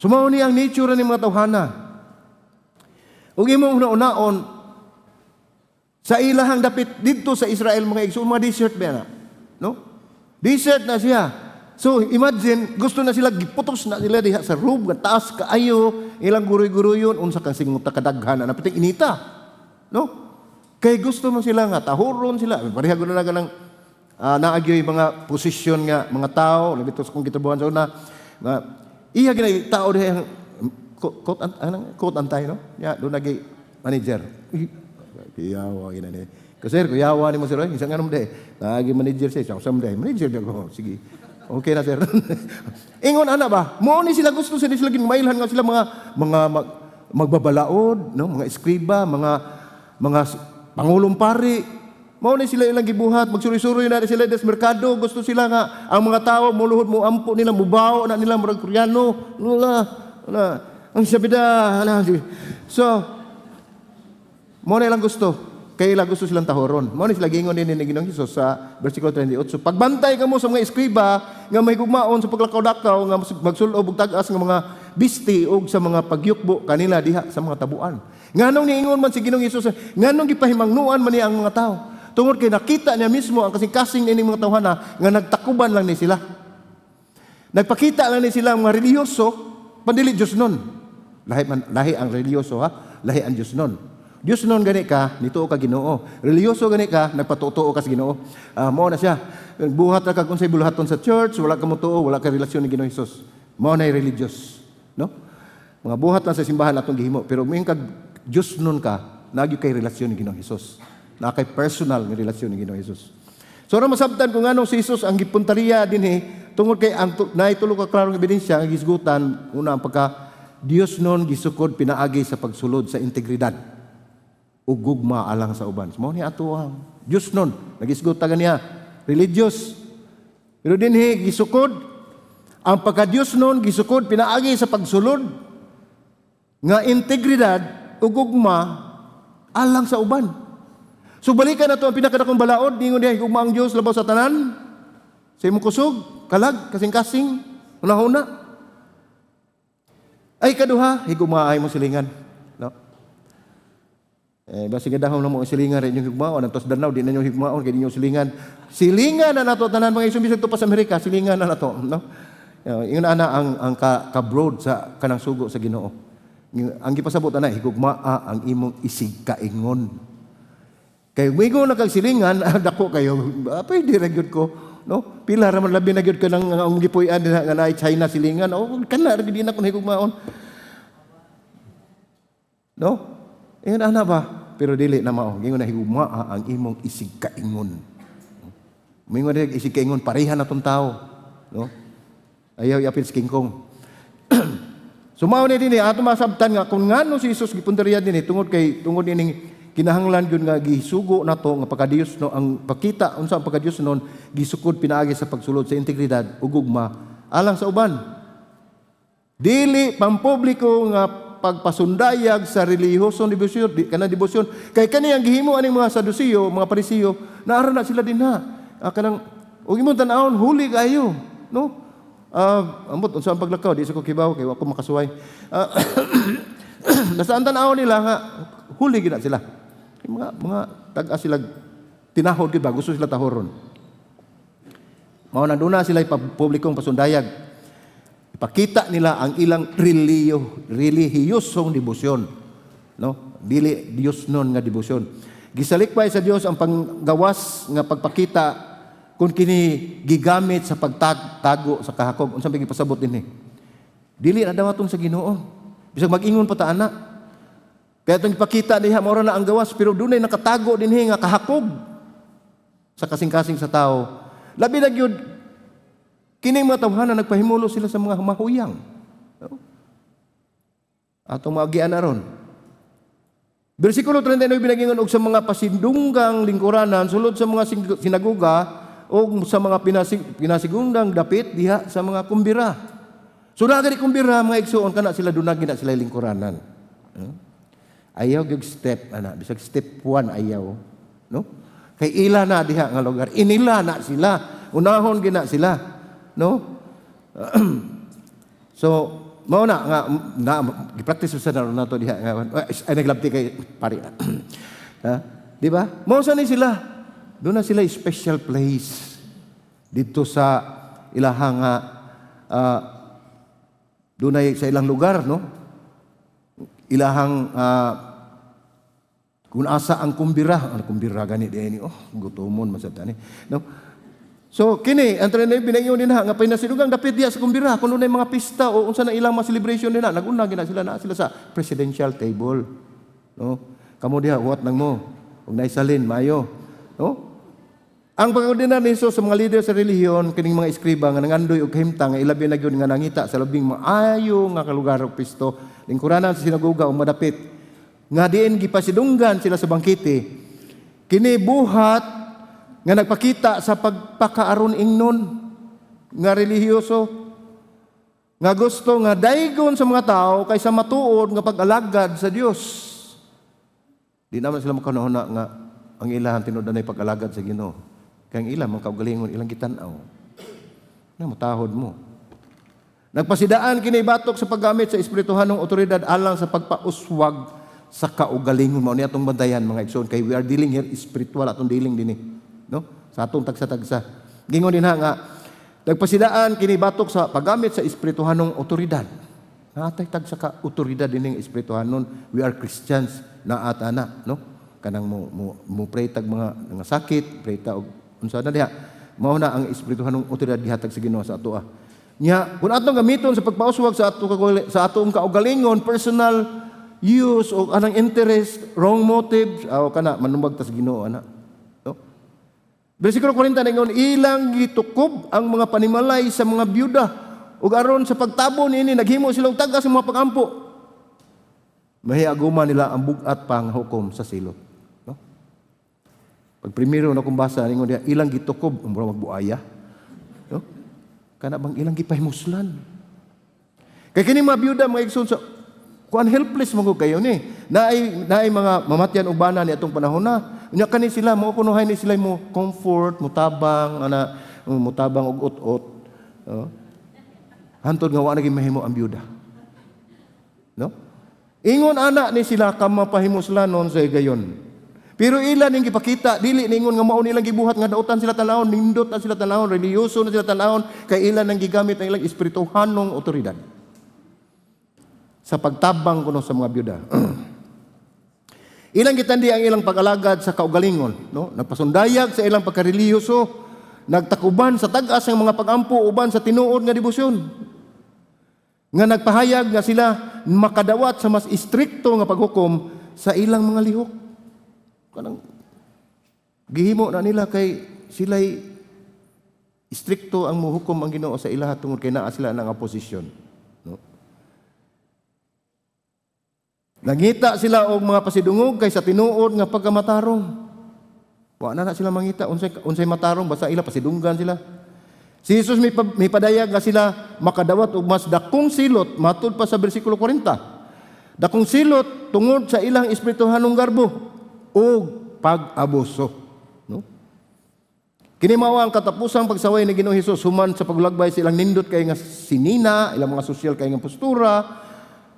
So mao ni ang nature ni mga tawhana. Ug imong una-unaon sa ilahang dapit didto sa Israel, mga igsoon, mga desert ba na? No? Desert na siya. So imagine, gusto na sila, giputos na sila diha sa roof, nga taas kaayo, ilang guroy-guroyon, unsa kang singuta kadaghan, na piting inita. No? Kay gusto mo sila nga tahuron sila. Pareha gud na kanang naagyoy mga posisyon nga mga tao, labi to sa kung gitubuhan sa una, nga iya gina tao diha quote anang quote antay, no? Ya, do nagi manager. Kuyawa gina ni. Kasi sir, kuyawa ni mo sir, isang anong day. Nagi manager siya, isang sam day. Manager ko, sige. Okay na, sir. Ingon ana ba? Mo ni sila gusto sila sila ginmailhan nga sila mga magbabalaod, no? Mga eskriba, mga pangulong pari. Mao ni sila ilang gibuhat, magsuroy-suroy na sila des merkado, gusto sila nga ang mga tao muluhod mo ampo nila, mubaw na nila murag Koreano. Lula, na ang sabida, na. So, mo na ilang gusto. Kay ila gusto silang tahoron. Mao ni sila giingon din ni Ginoong Hesus sa versikulo 38. "Pagbantay kamo sa mga eskriba nga mahigugmaon sa paglakaw-lakaw nga magsulob og tag-as nga mga bisti ug sa mga pagyukbo kanila diha sa mga tabuan." Nganong niingon man si Ginoong Hesus, nganong gipahimangnuan man niya ang mga tao? Tungod kay nakita niya mismo ang kasing-kasing nining mga tawhana nga nagtakuban lang ni sila. Nagpakita lang ni sila ang mga relihiyoso, pandili Diyos nun. Lahi, man, lahi ang relihiyoso ha, lahi ang Diyos nun. Diyos nun gani ka, nituo ka Ginoo. Relihiyoso gani ka, nagpatutuo ka sa Ginoo. Mao na siya. Buhat ra ka kung say buluhaton sa church, wala ka motuo, wala ka relasyon ni Ginoong Hesus. Mao na religious, no? Mga buhat lang sa simbahan atong gihimo, pero moingon kag Diyos nun ka, nagyo kay relasyon ni Ginoong Hesus. Na kay personal nga relasyon ni Ginoong Hesus. So aron masabtan kung anong si Jesus ang gipuntariya dinhi, tungod kay ang naay tulo ka klarong ebidensya nga gisgutan: una, ang pagka Dios nun gisukod pinaagi sa pagsulod sa integridad ug gugma alang sa uban. Mao ni ato ang Dios nun nagisgot ta ganiya religious. Pero dinhi gisukod ang pagka Dios nun gisukod pinaagi sa pagsulod nga integridad ug gugma alang sa uban. So balikan nato ang pinakadakong balaod, ningon diha, gugma ang Dios labaw sa tanan. Sa imong kusog, kalag, kasing-kasing, una-una. Ay kaduha, higugmaa imong silingan, no? Eh, basi nga dahom na mo ang silingan rin yung higugmaon, antos danaw, di na yung higugmaon, kay di yung silingan. Silingan na nato tanan, mga igsoon, bisag pa sa Amerika, silingan na nato, no? Ingon ana ang ka broad sa kanang sugo sa Ginoo. Ang gipasabot ana, higugmaa ang imong isigkaingon. Kay migo na kag silingan, dako kayo, pwede ra gyud ko, no? Pila ra man labi na gyud ka nang ang gipuy-an dinha nga naay China silingan, oh, kana ra gyud na ko higugmaon. No? Ingon ana ba? Pero dili na mao. Ingon na higugmaa ang imong isigkaingon. Mingon na isigkaingon, pareha na tong tao, no? Ayaw iapil si King Kong. So mao ni dinhi ato masabtan nga kung ngano si Jesus gipundariya dinhi tungod ining kinahanglan gyud nga gisugo nato nga pagkadiyos, no, ang pakita unsa ang pagkadiyos nun gisukod pinaagi sa pagsulod sa integridad ug gugma alang sa uban. Dili pampubliko nga pagpasundayag sa relihiyosong debosyon, di kanang debosyon. Kay kani ang gihimo aning mga Saduceo, mga Pariseo, naara na sila dinha. Kanang ug imong tan-awon, huli kayo, no? Ambot unsa ang paglakaw, di sa ko kibaw kay wa ko makasuway. Basta ang tan-awon nila nga huli gid na sila. Kay mga tag-a sila tinahod gid ba, gusto sila tahoron. Mao na duna sila publikong pasundayag. Ipakita nila ang ilang relihiyosong debosyon. No? Dili Dios nun nga debosyon. Gisalikpay sa Dios ang panggawas nga pagpakita kung kini gigamit sa pagtago sa kahakog. Unsa may gipasabot dinhi? Dili na dawaton sa Ginoo. Bisag mag-ingon pa ta ana. Kaya itong ipakita diha mao na ang gawas, pero dunay nakatago dinhi nga kahakog sa kasing-kasing sa tao. Labi na gyud kining mga tawhana, nagpahimulo sila sa mga mahuyang. No? Atong maagian aron. Bersikulo 39 binagingon, og sa mga pasidunggang lingkuranan sulod sa mga sinagoga o sa mga pinasigundang dapit diha sa mga kumbira. So naa gani kumbira, mga igsuon, kana sila dunag na sila lingkuranan. Ayaw gyud step ana, bisag step 1 ayaw, no? Kay ila na diha nga lugar, inila na sila, unahon gina sila, no? So mao na nga na gi-practice sa na nato diha nga ay naglabti kay pari. Ha? Di ba? Mao sa ni sila. Doon na sila special place dito sa ilahang dunay sa ilang lugar, no? Ilahang kung asa ang kumbira, ang kumbira gani di ni, oh, gutomon man sad tani, no? So kini ang 39 binayon din ha nga pinasidugang dapit diya sa kumbira kung dunay mga pista o unsa na ilang mga celebration nila, naguna gina sila na sila sa presidential table, no? Kamo diha huwat nang mo ug naisalin maayo, no? Ang pag-ordinar ni Jesus sa mga leader sa relihiyon, kining mga eskriba nga nangandoy og kahimtang nga ilabi na gyud nga nangita sa labing maayo nga kalugar og pisto, lingkuranan sa sinagoga o madapit, nga diin gipasidunggan sila sa bangkete, kini buhat nga nagpakita sa pagpakaaron ingnon nga relihiyoso, nga gusto nga daygon sa mga tao kaysa matuod nga pag-alagad sa Dios. Di naman sila makanahuna nga ang ilahan tinuod na pag-alagad sa Ginoo. Kaya ang ilang mga kaugalingon, ilang gitan-aw. Na matahod mo. Nagpasidaan kini batok sa paggamit sa espirituhanong otoridad alang sa pagpauswag sa kaugalingon. Mao ni atong bantayan, mga igsoon, kay we are dealing here spiritual atong dealing dinhi, no? Sa atong tagsa-tagsa. Gingon din ha nga nagpasidaan kini batok sa paggamit sa espirituhanong otoridad. Naatay tagsa ka otoridad dining espirituhanon. We are Christians, naata na, no? Kanang mo pray tag mga sakit, pray ta og unsa na diha. Mao na ang espirituhanong otoridad gihatag sa Ginoo sa atoa. Nya, kung atong gamiton sa pagpauswag sa atong kaugalingon, personal use o anang interest, wrong motives, aw kana manumbag ta sa Ginoo ana. No? Bersikulo 40 ningon, ilang gitukob ang mga panimalay sa mga byuda ug aron sa pagtabon niini naghimo sila og tag-a sa mga pagampo. Mahiaguma nila ang bug-at pa nga hukom sa silot. No? Pag primero na kong basa ningon diha, ilang gitukob, mura magbuaya. No? Kana bang ilang gipahimuslan. Kay kini mga byuda, mga igsoon, sa kuan helpless man gud kayo ni. Naay mga mamatyan og bana ni atong panahon na. Unya kani sila mo kunuhay ni sila mo comfort, mutabang ana, mutabang og ut-ut. No? Hantod nga wa na mahimo ang byuda. No? Ingon ana ni sila kamapahimuslanon sa higayon. Pero ila ning gipakita, dili ningon nga mao nilang gibuhat nga dautan sila tanawon, nindot na sila tanawon, relihiyoso na sila tanawon, kay ila nang gigamit ang ilang espirituhanong otoridad sa pagtabang kuno sa mga byuda. Ilang gitandi ang ilang pag-alagad sa kaugalingon, no? Nagpasundayag sa ilang pagkarelihiyoso, nagtakuban sa tag-as ng mga pagampo uban sa tinuod nga debosyon. Nga nagpahayag nga sila makadawat sa mas istrikto nga paghukom sa ilang mga lihok. Kanang gihimo na nila kay sila'y istrikto ang muhukom ang Ginoo sa ilaha tungod kay naa sila nga posisyon, no? Nangita sila og mga pasidungog kay sa tinuod nga pagkamatarong. Wa na na sila mangita unsay unsay matarong, basta ila pasidunggan sila. Si Jesus may padayag nga sila makadawat og mas dakong silot matud pa sa bersikulo 40. Dakong silot tungod sa ilang espirituhanong garbo ug pag-abuso, no? Kini mao ang katapusang pagsaway ni Ginoong Hesus human sa paglagbay sa ilang nindot kay nga sinina, ilang mga sosyal kay nga postura,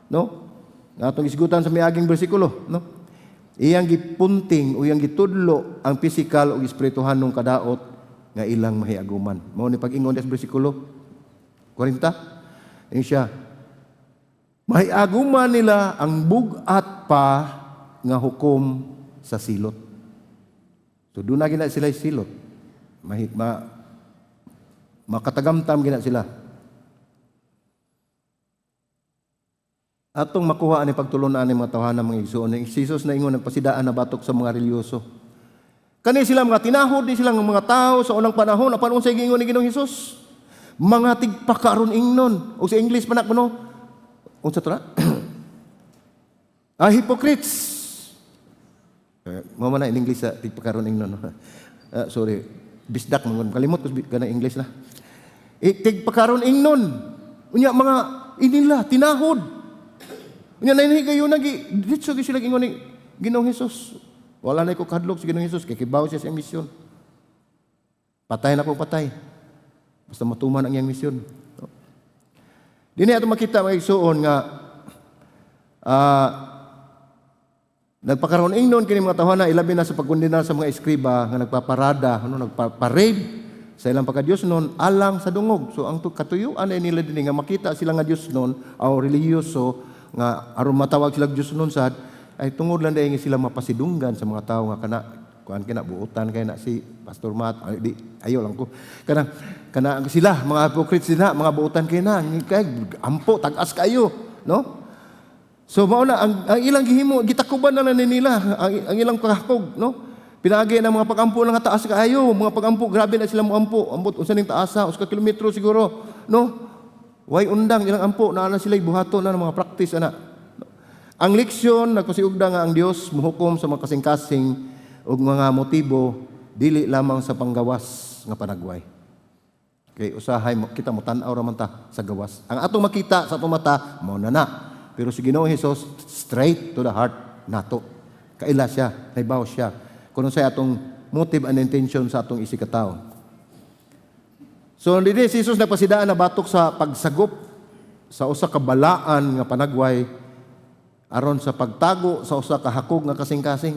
no? Nga atong isgutan sa miaging bersikulo, no? Iyang gipunting o iyang gitudlo ang pisikal ug espirituhanong kadaot nga ilang mahiaguman. Mao ni pag-ingon sa bersikulo 40. Ingon siya, mahiaguman nila ang bug-at pa nga hukom sa silot. So doon na gina sila silot. Makatagamtam gina sila. Atong makuha ani pagtulunan ani mga tawhana, mga igsoon. Si Jesus na ingon nagpasidaan na batok sa mga relihiyoso. Kani sila mga tinahod ni silang mga tao sa unang panahon apan unsay giingon ni Ginoong Hesus? Mga tigpakaron ingnon. O sa English pa na kuno. Unsa to na? Ah, hypocrites. Eh, mao man na in English sa tigpakaron ingnon. No? Ah, sorry. Bisdak man kalimot ko kana English na. Eh, tigpakaron ingnon. Unya mga inila tinahod. Unya na kayo nagi ditso gyud sila ingon ni Ginoong Hesus. Wala na ko kahadlok sa Ginoong Hesus kay kibaw siya sa iyang misyon. Patay na ko patay. Basta matuman ang iyang misyon. No? Dini ato makita, mga igsuon, nga nagpakaroon ingnon kini mga tawhana ilabi na sa pagkondena sa mga eskriba nga nagpaparada, ano, nagpa-parade sa ilang pagka-Diyos noon alang sa dungog. So ang katuyuan ay nila dinhi nga makita sila nga Diyos noon o relihiyoso nga aron matawag sila Diyos noon sad ay tungod lang dahil nga sila mapasidunggan sa mga tao nga kana kuan kina buotan kay na si Pastor Matt ay, di ayo lang ko kana kana sila mga hypocrites sila, mga buotan kay na kay ampo tag-as kayo, no? So mao na ang ilang gihimo, gitakuban na lang nila ang ilang kahakog, no? Pinaagi ng mga pagampo lang nga taas kaayo, mga pagampo, grabe na sila moampo, ambot unsa ning taasa, usa ka kilometro siguro, no? Way undang ilang ampo naa na sila buhaton na ng mga practice ana. Ang leksyon, nagpasiugda nga ang Dios muhukom sa mga kasing-kasing ug mga motibo, dili lamang sa panggawas nga panagway. Kay usahay kita mo tan-aw ra man ta sa gawas. Ang atong makita sa atong mata mao na na. Pero si Ginoong Hesus, straight to the heart nato. Kaila siya, naibaw siya. Kung sa atong motive and intention sa atong isikatao. So dinhi si Jesus nagpasidaan na batok sa pagsagop sa usa ka balaan nga panagway aron sa pagtago sa usa ka hakog nga kasing-kasing.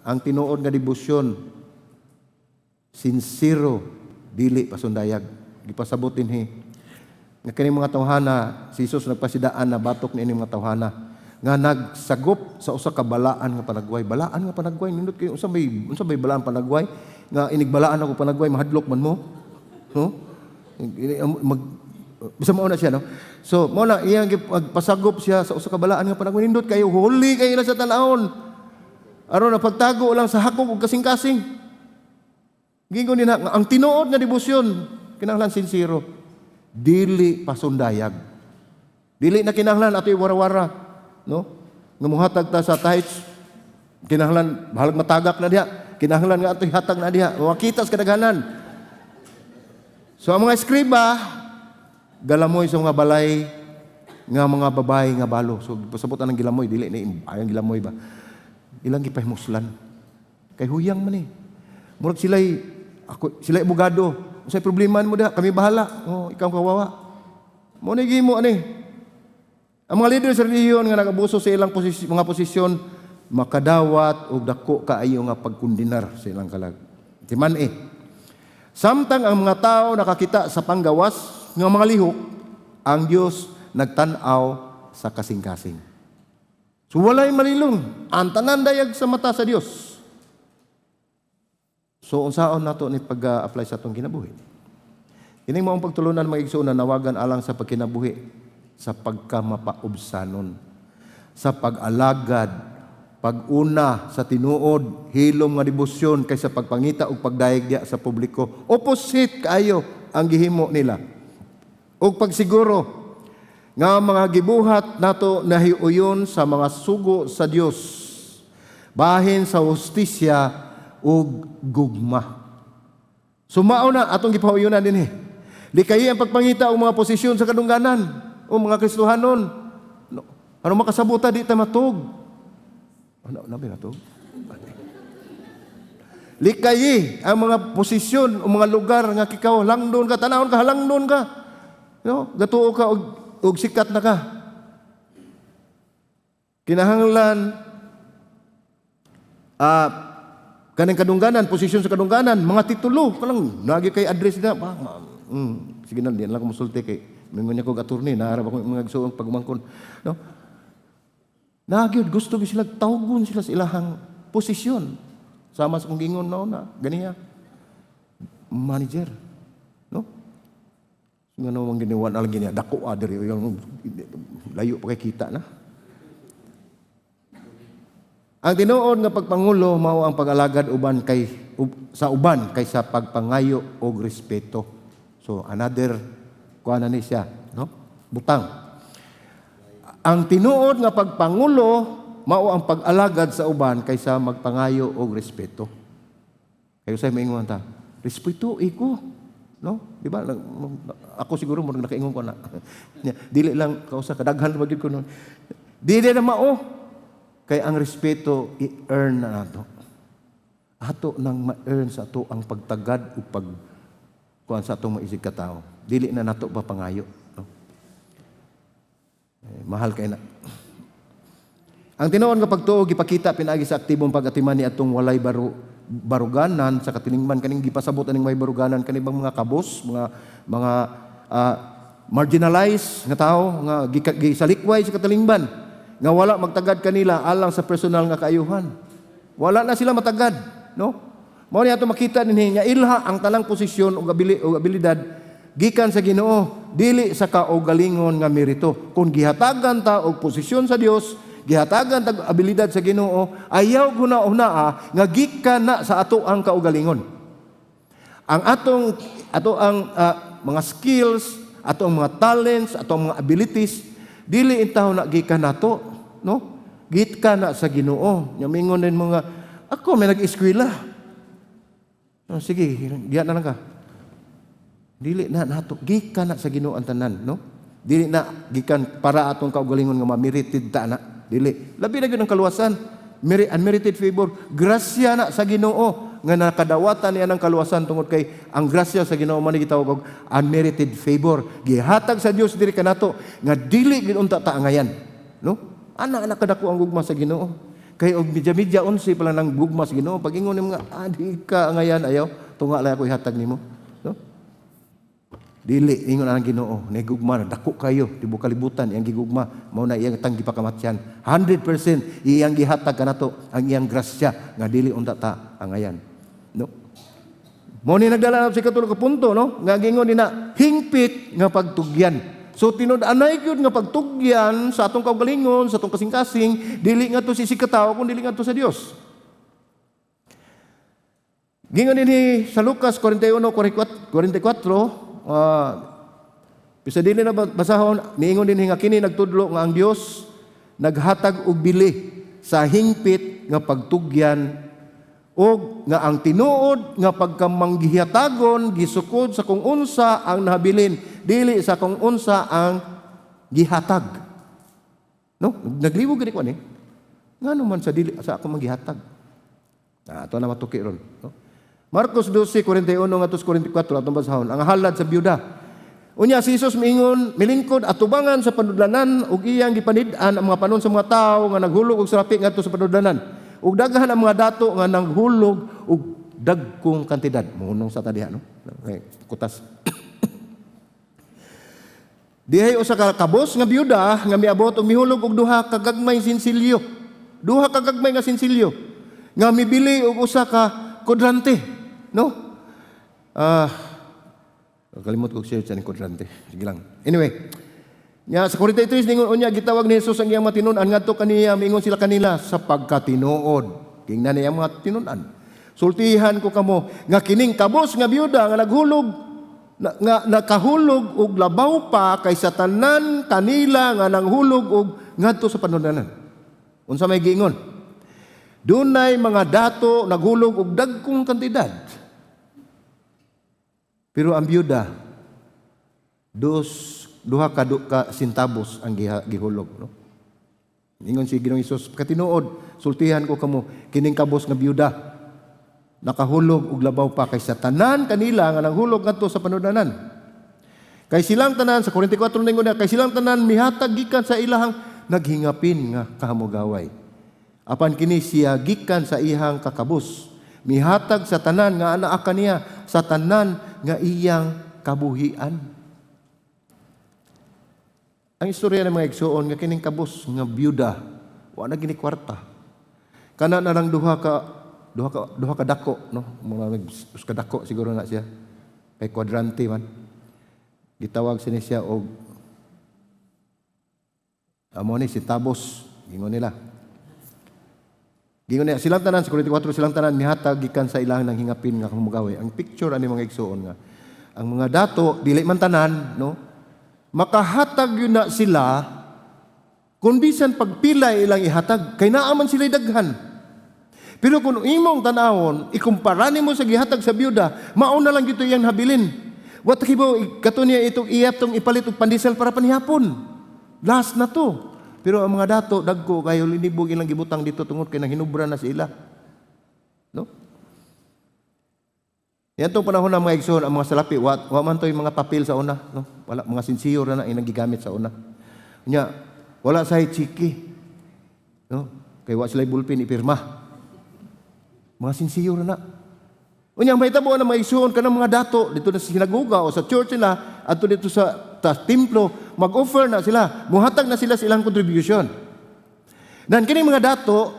Ang tinuod nga debosyon, sincero, dili pasundayag. Gipasabot dinhi nga kini mga tawhana, si Jesus nagpasidaan na batok niini mga tawhana nga nagsagop sa usa ka balaan nga panagway. Balaan nga panagway, nindot kayo, unsa may balaan panagway nga inigbalaan ako panagway, mahadlok man mo, no? Mag bisa mao na siya, no? So mao na iyang pagpasagop siya sa usa ka balaan nga panagway. Nindot kayo, huli kayo na sa tan-awon aron na pagtago lang sa hakog ug kasing-kasing. Gingon din nga ang tinuod nga debosyon kinahanglan sincero, dili pasundayag. Dili na kinahanglan atoy wara-wara, no? Nga muhatag ta sa tithes, kinahanglan bahalag matagak na diha, kinahanglan nga atoy hatag na diha, makita sa kadaghanan. So ang mga eskriba galamoy sa mga balay nga mga babae nga balo. So pasabot ang gilamoy, dili ni ayang gilamoy ba. Ilang gipahimuslan. Kay huyang man eh. Murag sila'y ako sila'y abogado. Unsay problema mo diha? Kami bahala. Oh, ikaw ang kawawa. Mo ni gihimo ani. Ang mga leader sa relihiyon nga nag-abuso sa ilang mga posisyon makadawat og dako kaayo nga pagkundinar sa ilang kalag. Timan eh. Samtang ang mga tao nakakita sa panggawas nga mga lihok, ang Dios nagtan-aw sa kasing-kasing. So walay malilong, ang tanan dayag sa mata sa Dios. So unsaon nato ni pag-apply sa atong kinabuhi? Kining maong pagtulunan, mga igsoon, na nawagan alang sa pagkinabuhi sa pagkamapaubsanon, sa pag-alagad, pag-una sa tinuod, hilom nga debosyon kaysa pagpangita og pagdayeg diya sa publiko. Opposite kaayo ang gihimo nila. Og pagsiguro nga mga gibuhat nato nahiuyon sa mga sugo sa Dios bahin sa hustisya ug gugma. So mao na atong gipahuyonan dinhi. Likayi ang pagpangita og mga posisyon sa kadungganan o mga Kristohanon. No, ano makasabuta, di ta matug. Ano nabi matug? Likayi ang mga posisyon o mga lugar nga kikaw langdon ka, tanawon ka, halangdon ka. No, gatuo ka og sikat na ka. Kinahanglan kaning kadungganan, posisyon sa kadungganan, mga titulo, kanang nagi kay address na ba, sige na, di na lang ko musulti kay mingon niya kog attorney, naarap ako mga igsuong pagumangkon. No? Nagyod gusto gyud sila tawgon sila sa ilahang posisyon. Sama sa kong gingon no na ganiya. Manager. No? Nga no mang giniwan ang giniya dako diri yung layo pa kay kita na. Ang tinuod nga pagpangulo mao ang pag-alagad uban kay sa uban kaysa pagpangayo og respeto. So another kuan na ni siya, no? Butang. Ang tinuod nga pagpangulo mao ang pag-alagad sa uban kaysa magpangayo og respeto. Kayo say maingon ta, respeto iko. No? Di ba? Ako siguro mo nakaingon ko na. Dili lang kausa kadaghan ba gyud ko nun. Dili na mao. Kay ang respeto i-earn na nato. Ato nang ma-earn sa ato ang pagtagad o pag kuan sa atong maisig katao. Dili na nato pa pangayo, no? Eh, mahal kay na. Ang tinuod nga pagtuo gipakita pinaagi sa aktibong pag-atiman ni atong walay baruganan sa katilingban, kaning gipasabot aning may baruganan, kani bang mga kabos, mga marginalized nga tao nga gisalikway sa katilingban nga wala magtagad kanila alang sa personal nga kaayuhan. Wala na sila matagad, no? Mao ni ato makita dinhi nga ilha ang tanang posisyon ug abilidad gikan sa Ginoo, dili sa kaugalingon nga merito. Kung gihatagan ta og posisyon sa Dios, gihatagan ta og abilidad sa Ginoo, ayaw guna-unaa nga gikan na sa ato ang kaugalingon. Ang atong ato ang mga skills, ato ang mga talents, ato ang mga abilities, dili intaw na gikan nato, no? Gikan na sa Ginoo. Nya mingon din mga ako may nag-eskwela. Oh, sige, diyan na lang ka. Dili na nato gikan na sa Ginoo ang tanan, no? Dili na gikan para atong kaugalingon nga ma-merited ta na. Dili. Labi na gyud ang kaluwasan. Unmerited favor, grasya na sa Ginoo nga nakadawatan niya ng kaluwasan tungod kay ang grasya sa Ginoo man gitawag og unmerited favor. Gihatag sa Dios diri kanato nga dili gid unta ta angayan, no? Ana ana kadako ang gugma sa Ginoo. Kay og medya-medya 11 pa lang ng gugma sa Ginoo, pag ingon nimo nga di ka angayan, ayaw, tunga lang ako ihatag nimo, no? Dili ingon ang Ginoo, ni gugma na dako kayo tibuok kalibutan iyang gigugma, mao na iyang tang gipakamatyan. 100% iyang gihatag kanato ang iyang grasya nga dili unta ta angayan, no? Mo ni nagdala na sa ikatulo ka punto, no? Nga gingon ni na hingpit nga pagtugyan. So tinud anay gyud nga pagtugyan sa atong kaugalingon, sa atong kasing-kasing, dili ngadto sa isig katawo kun dili ngadto sa Dios. Gingon dinhi sa Lucas 41:44, bisa dili na basahon, niingon dinhi nga kini nagtudlo nga ang Dios naghatag og bili sa hingpit nga pagtugyan og nga ang tinuod nga pagkamanggihatagon gisukod sa kung unsa ang nahabilin, dili sa kung unsa ang gihatag. No, nagliwog gani ko ani. Ngano man sa dili sa ako manggihatag? Ah, ato na matuki ron, no? Marcos 12:41 ngadto 44 atong basahon. Ang halad sa byuda. Unya si Jesus miingon, milingkod atubangan sa panudlanan ug iyang gipanid-an ang mga panon sa mga tawo nga naghulog og salapi ngadto sa panudlanan. Ug daghan ang mga dato nga naghulog og dagkong kantidad. Mohunong sa ta diha, no? Okay, kutas. Dihay usa ka kabos nga biyuda nga miabot og mihulog og duha ka gagmay sinsilyo. Duha ka gagmay nga sinsilyo nga mibili og usa ka kodrante, no? Ah, kalimot ko share sa kodrante. Sige lang. Anyway, nya sa 43 ningon, unya gitawag ni Jesus ang iyang matinun-an ngadto kaniya, miingon sila kanila sa pagkatinuod. Tingnan niya ang mga tinun-an. Sultihan ko kamo nga kining kabos nga biyuda nga naghulog na, nga nakahulog og labaw pa kaysa tanan kanila nga nanghulog og ngadto sa panudlanan. Unsa may giingon? Dunay mga dato naghulog og dagkong kantidad. Pero ang biyuda, dos duha ka sentabos ang gihulog, no? Ingon si Ginoong Hesus, katinuod, sultihan ko kamo, kining kabos nga biyuda nakahulog og labaw pa kaysa tanan kanila nga nanghulog ngadto sa panudlanan. Kay silang tanan, sa 44 ningon niya, kay silang tanan mihatag gikan sa ilahang naghingapin nga kahamugaway. Apan kini siya gikan sa iyang kakabos, mihatag sa tanan nga anaa kaniya, sa tanan nga iyang kabuhian. Ang istorya ng mga igsuon nga kining kabos nga biyuda, wa na gini kwarta. Kana na lang duha ka dako, no? Mga us ka dako siguro na siya. Kay quadrante man. Gitawag sini siya og amo ni sentabos, ingon nila. Gingon niya, silang tanan, sa 44, silang tanan, mihatag gikan sa ilang nang hingapin nga kamugaway. Ang picture ani, mga igsuon, nga ang mga dato, dili man tanan, no? Makahatag yun na sila, kung bisan pagpila ilang ihatag, kay naa man sila daghan. Pero kung imong tanawon, ikumpara nimo sa gihatag sa biyuda, mao na lang gito iyang habilin. Wa ta kibaw, kato niya itong iyap tong ipalit og pandesal para panihapon. Last na to. Pero ang mga dato, dagko kayo, linibog ilang gibutang dito tungod kay nanghinubra na sila. No? Yan tong panahon ng mga igsoon, ang mga salapi, wa man to'y mga papel sa una, no? Wala, mga sinsiyo ra na inang gigamit sa una. Nya, wala say chiki. No? Kay wa sila bulpin ipirma. Mga sinsiyo ra na. Unya mahitabo ang mga igsoon kanang mga dato dito na sa sinagoga o sa church nila adto dito sa templo, mag-offer na sila, muhatag na sila sa ilang contribution. Dan kini mga dato,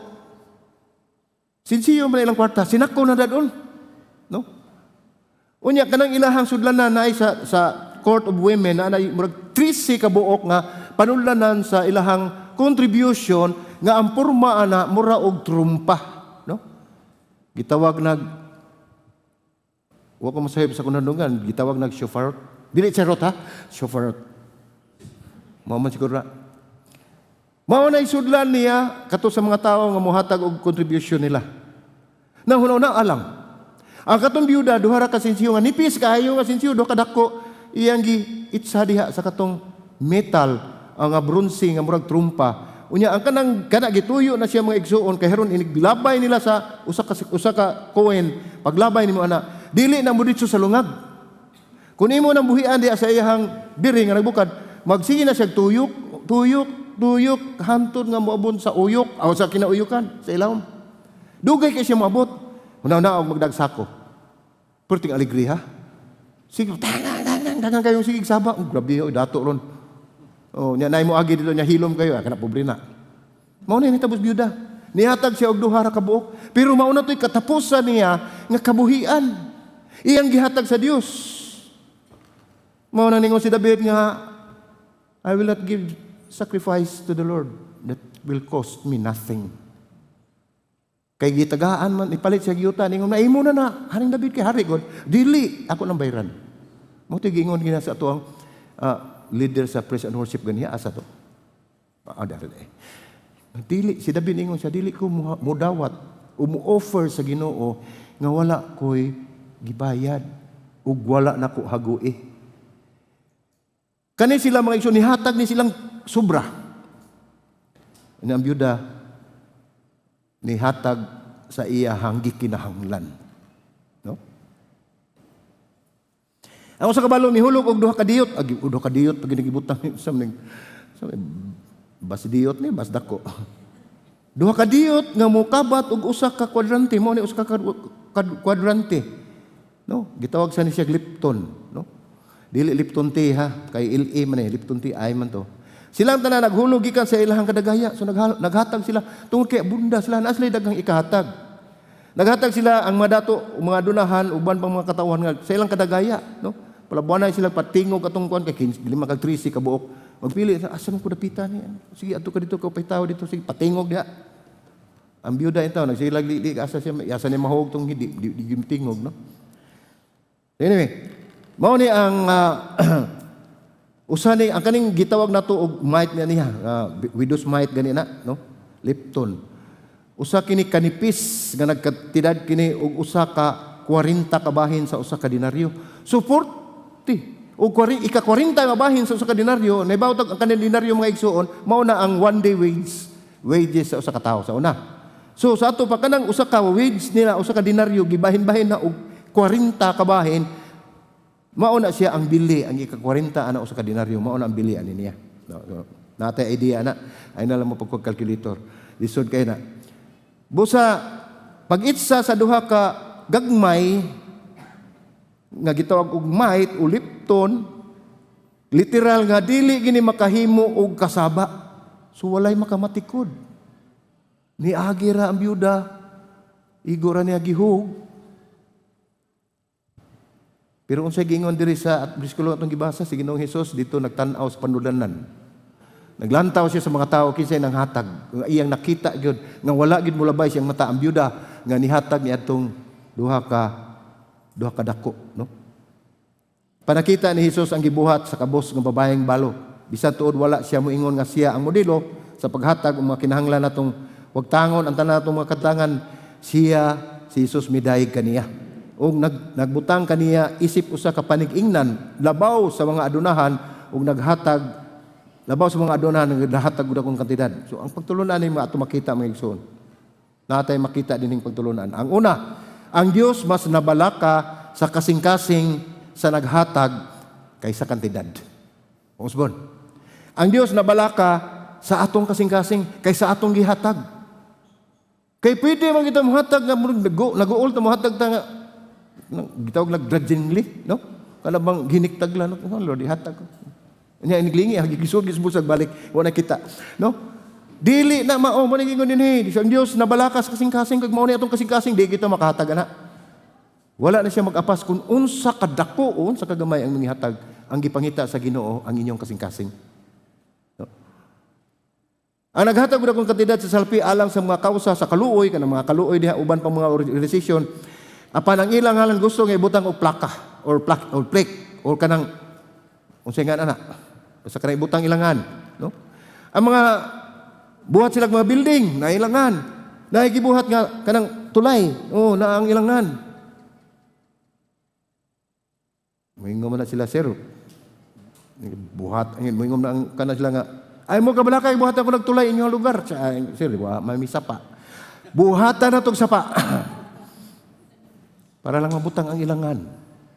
sinsiyo man ilang kwarta, sinako na dadon. No? Unya kanang ilahang sudlanan na ay sa Court of Women na anay murag 13 ka buok nga panudlanan sa ilahang contribution nga ang porma ana mura og trumpa, no? Gitawag nag, wa ko masahib sa kunandungan, gitawag nag shofar. Dili charot ha, shofar. Mao man siguro na. Mao na isudlan niya kato sa mga tao nga mohatag og contribution nila. Nahuna alang. Ang katong biyuda, duha ra ka sinsiyo nga nipis kaayo nga sinsiyo, duha ka dako iyang gi itsa diha sa katong metal ang nga bronze nga murag trumpa. Unya ang kanang kana gituyo na siya, mga igsuon, kay haron iniglabay nila sa usa ka coin, paglabay nimo ana, dili na mo ditso sa lungag. Kung imo nang buhian diha sa iyang biri nga nagbukad, magsige na siya tuyok, tuyok, tuyok hantod nga moabot sa uyok o sa kinauyukan sa ilawom. Dugay kay siya moabot. Una-una og magdagsako. Perting alegre ha. Sige, tangang, tangang, tangang kayong sige saba. Oh, grabe, oy, dato ron. Oh, nya nay mo agi dito nya hilom kayo, ah, kana pobre na. Mao na nitabo biyuda. Nihatag siya og duha ra ka buok. Pero mao na to'y katapusan niya nga kabuhian. Iyang gihatag sa Dios. Mao na ningon si David nga, "I will not give sacrifice to the Lord that will cost me nothing." Kay gitagaan man ipalit siya yuta, ningon na imo na na Haring David kay hari god, dili ako nang bayran. Mao to'y giingon gina sa ato ang leader sa praise and worship ganiya asa to. Ah, dari eh. Dili si David, ingon siya, dili ko mudawat o mo-offer sa Ginoo nga wala ko'y gibayad ug wala nako hagui. Kani sila, mga igsoon, nihatag ni silang sobra. Ini ang biyuda nihatag sa iyahang gikinahanglan. No? Ang usa ka balo mihulog og duha ka diyot, ag duha ka diyot pag ginigibutang sa ning sa bas diyot ni bas dako. Duha ka diyot nga mokabat og usa ka kwadrante, mao ni usa ka kwadrante. No, gitawag sa ni siya lepton, no? Dili Lipton tea ha, kay LA man eh, Lipton tea ay man to. Silang tanan naghulog gikan sa ilahang kadagaya. So naghatag sila tungod kay abunda sila, naa sila daghang ikahatag. Naghatag sila ang mga dato, mga dunahan, uban pang mga katawhan nga sa ilang kadagaya, no? Palabuanay sila patingog atong kuan kay 15 kag 13 ka buok. Magpili, asa man ko dapita ni? Sige, adto ka dito, ka tawo dito, sige, patingog diha. Ang biyuda ito, nagsilag li, asa siya, asa niya mahog tong hindi, di tingog, no? Anyway, mao ni ang usa ni ang kaning gitawag nato og mite niya niya, widow's mite gani na, no? Lepton. Usa kini kanipis nga nagkatidad kini og usa ka 40 ka bahin sa usa ka denaryo. So 40 o ika 40 nga bahin sa usa ka denaryo, nahibaw ang kaning denaryo, mga igsuon, mao na ang one day wages sa usa ka tawo sa una. So sa ato pa, kanang usa ka wage nila, usa ka denaryo, gibahin-bahin na og 40 ka bahin, mao na siya ang bili, ang ika 40 ana usa ka denaryo, mao na ang bili ani niya. No, so, natay idea na, ay na lang mo pagkalkulator. Lisod kay na. Busa pag-itsa sa duha ka gagmay nga gitawag og mite o lepton, literal nga dili gini makahimo og kasaba. So walay makamatikod. Niagi ra ang byuda, igo ra niya gihug. Pero unsay giingon diri sa at bersikulo atong gibasa, si Ginoong Hesus dito nagtan-aw sa panudlanan. Naglantaw siya sa mga tao kinsay nang hatag. Nga iyang nakita gyud nga wala gyud molabay siyang mata ang byuda nga nihatag niadtong duha ka dako, no? Panakita ni Hesus ang gibuhat sa kabos ng babaeng balo. Bisan tuod wala siya moingon nga siya ang modelo sa paghatag og mga kinahanglan natong wagtangon ang tanan natong mga katangan, siya si Jesus midayeg kaniya. Og nagbutang kaniya isip usa ka panig-ingnan labaw sa mga adunahan ug naghatag labaw sa mga adunahan nga naghatag og dakong kantidad. So ang pagtulunan ni mga ato makita, mga igsoon. Natay makita dining pagtulunan. Ang una, ang Dios mas nabalaka sa kasing-kasing sa naghatag kaysa kantidad. Usbon. Ang Dios nabalaka sa atong kasing-kasing kaysa atong gihatag. Kay pwede man kita mohatag nga murag naguol ta mohatag ta nga gitawag nag grudgingly, no? Kana bang giniktag lang, no? "Oh, Lord, ihatag ko." Nya iniglingi, gisud gisbusag balik, wala kita, no? Dili na mao mo ning ingon dinhi. Ang Dios nabalakas kasing-kasing kag mao ni atong kasing-kasing, di kita makahatag ana. Wala na siya mag-apas kung unsa kadako o unsa kagamay ang gihatag. Ang gipangita sa Ginoo ang inyong kasing-kasing. No? Ang naghatag og dakong kantidad sa salpi alang sa mga kausa sa kaluoy, kanang mga kaluoy diha, uban pang mga organisasyon, apan ang ilang ngalan gusto nga ibutang og plaka or plaque or plaque or kanang unsay nga ana. Basta kanang ibutang ilangan, no? Ang mga buhat sila mga building na ilangan. Na gibuhat nga kanang tulay, oh, na ang ilangan. Moingon man na sila, "Sir. Buhat, angin moingon na ang kana sila nga, ay mo kabalaka buhat ako nagtulay inyong lugar." Sa, "Sir, wa may sapa." Buhatan na tog sapa. Para lang mabutang ang ilangan.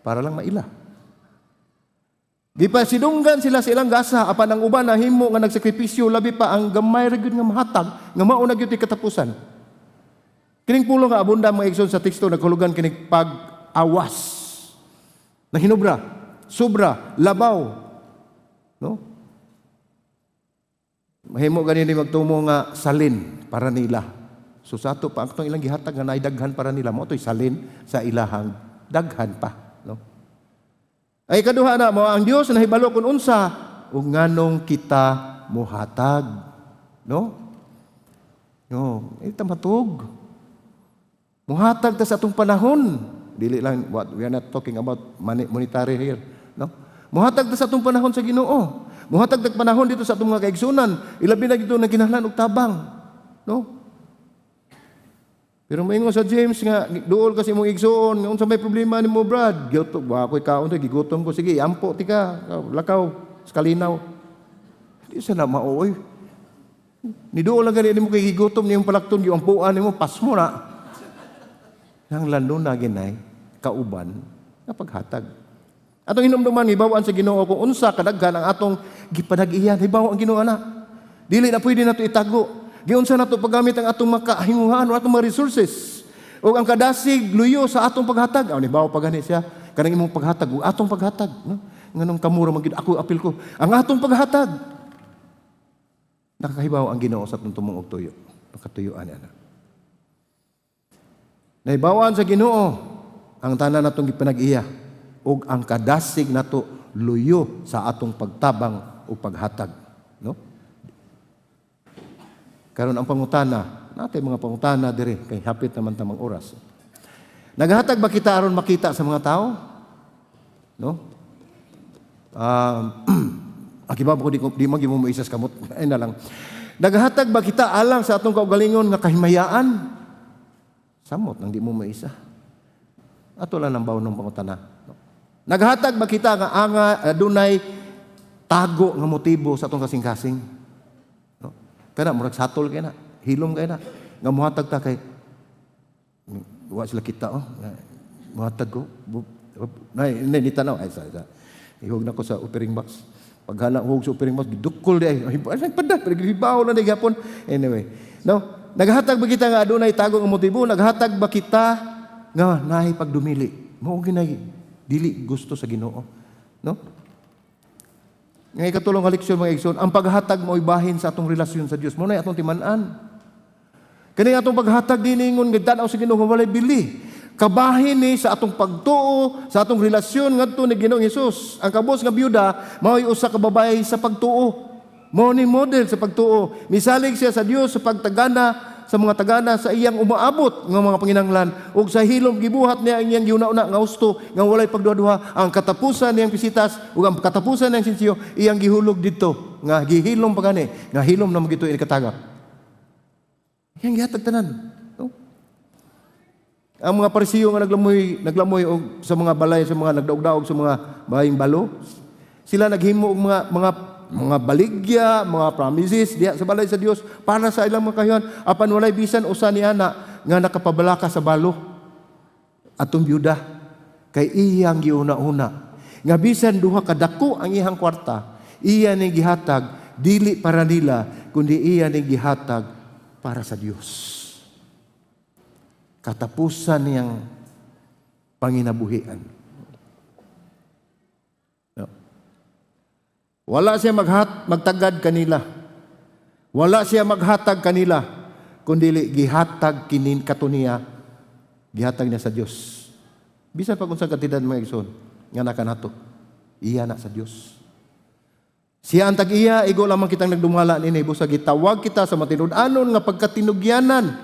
Para lang maila. Gipasidunggan sila sa ilang gasa apan ang uban nahimo nga nagsakripisyo, labi pa ang gamay ra gyud nga mahatag nga mao na gyud katapusan. Kining pulong nga abunda, mga igsoon, sa teksto naghulugan kining pag-awas. Nanghinubra, sobra, labaw. No? Mahimo gani ni magtumo nga salin para nila. So sa ato pa ang atong ilang gihatag nga naay daghan para nila, mao to'y salin sa ilahang daghan pa, no? Ay kaduha na mo ang Dios nahibalo kung unsa ug nganong kita mohatag, no? No, ita matug. Muhatag ta sa atong panahon. Dili lang, what we are not talking about money, monetary here, no? Muhatag ta sa atong panahon sa Ginoo. Muhatag ta panahon dito sa atong mga kaigsunan. Ilabi na dito na kinahanglan og tabang, no? Pero moingon sa James nga duol kasi imong igsuon nga unsa may problema nimo, Brad? "Gutom ba ako'y kaon to, gigutom ko." "Sige, ampo tika, lakaw sa kalinaw." Di sa na maoy. Ni duol lang gani nimo kay gigutom niyong palakton, giampuan nimo, pasmo na. Nang lalo na ginay kauban nga paghatag. Atong hinumduman, hibaw-an sa Ginoo kung unsa kadaghan ang atong gipanag-iyan. Hibaw ang Ginoo ana. Dili na pwede nato itago. Giunsa nato paggamit ang atong makahinguhaan o atong mga resources. O ang kadasig luyo sa atong paghatag. Aw, hibaw pa gani siya kanang imong paghatag ug atong paghatag, no? Nganong kamura man gid ako, apil ko. Ang atong paghatag. Nakakahibaw ang Ginoo sa atong tumong og tuyo. Pagkatuyuan niya na. Nahibawan sa Ginoo ang tanan natong gipanag-iya ug ang kadasig nato luyo sa atong pagtabang o paghatag, no? Karon ang pangutana, natay mga pangutana diri kay hapit naman tamang oras. Naghatag ba kita aron makita sa mga tao? No? Akiba ko di man mo isas kamot. Ay na lang. Naghatag ba kita alang sa atong kaugalingon nga kahimayaan? Samot nang di mo maisa. Ato lang ang bawon ng pangutana. No? Naghatag ba kita nga anga adunay tago nga motibo sa atong kasing-kasing? No? Kana murag satol kay na, hilom kay na. Nga muhatag ta kay wa sila kita, oh. Muhatag ko. Nay, nay ni tanaw ay sa. Ihog na ko sa offering box. Paghana hog sa offering box, gidukol di ay. Ay pada, pero gibaw na di gapon. Anyway, no? Naghatag ba kita nga adunay tago nga motibo? Naghatag ba kita nga naay pagdumili? Mao ginay dili gusto sa Ginoo. No? Nga ikatulong nga leksyon, mga igsoon, ang paghatag mo'y bahin sa atong relasyon sa Dios. Mao na atong timan-an. Kani atong paghatag di ingon nga tan-aw sa Ginoo nga walay bili. Kabahin ni sa atong pagtuo, sa atong relasyon ngadto ni Ginoong Hesus. Ang kabos nga byuda mao'y usa ka babae sa pagtuo. Mao ni model sa pagtuo. Misalig siya sa Dios sa pagtagana sa mga tagana sa iyang umaabot nga mga panginahanglan ug sa hilom gibuhat niya ang iyang giuna-una nga husto nga walay pagduha-duha. Ang katapusan niyang pisitas ug ang katapusan niyang sinsiyo iyang gihulog didto nga gihilom pa gani nga hilom na magito ini katagap iyang gihatag tanan, no? Ang mga Parisiyo nga naglamoy naglamoy og sa mga balay sa mga nagdaog-daog sa mga bahing balo, sila naghimo og mga baligya, mga promises diha sa balay sa Dios para sa ilang mga kahiyan, apan walay bisan usa ni ana nga nakapabalaka sa balo. Atong byuda kay iyang giuna-una nga bisan duha ka dako ang iyang kwarta, iya ning gihatag dili para nila kundi iya ning gihatag para sa Dios. Katapusan niyang panginabuhian. No. Wala siya magtagad kanila. Wala siya maghatag kanila kundi gihatag kinin katuniya, gihatag niya sa Dios. Bisan pag unsang kantidad, mga igsoon, nga nakanato, iya na sa Dios. Siya ang tag-iya, igo lamang kitang nagdumala nini, busa gitawag kita sa matinud-anon nga pagkatinugyanan,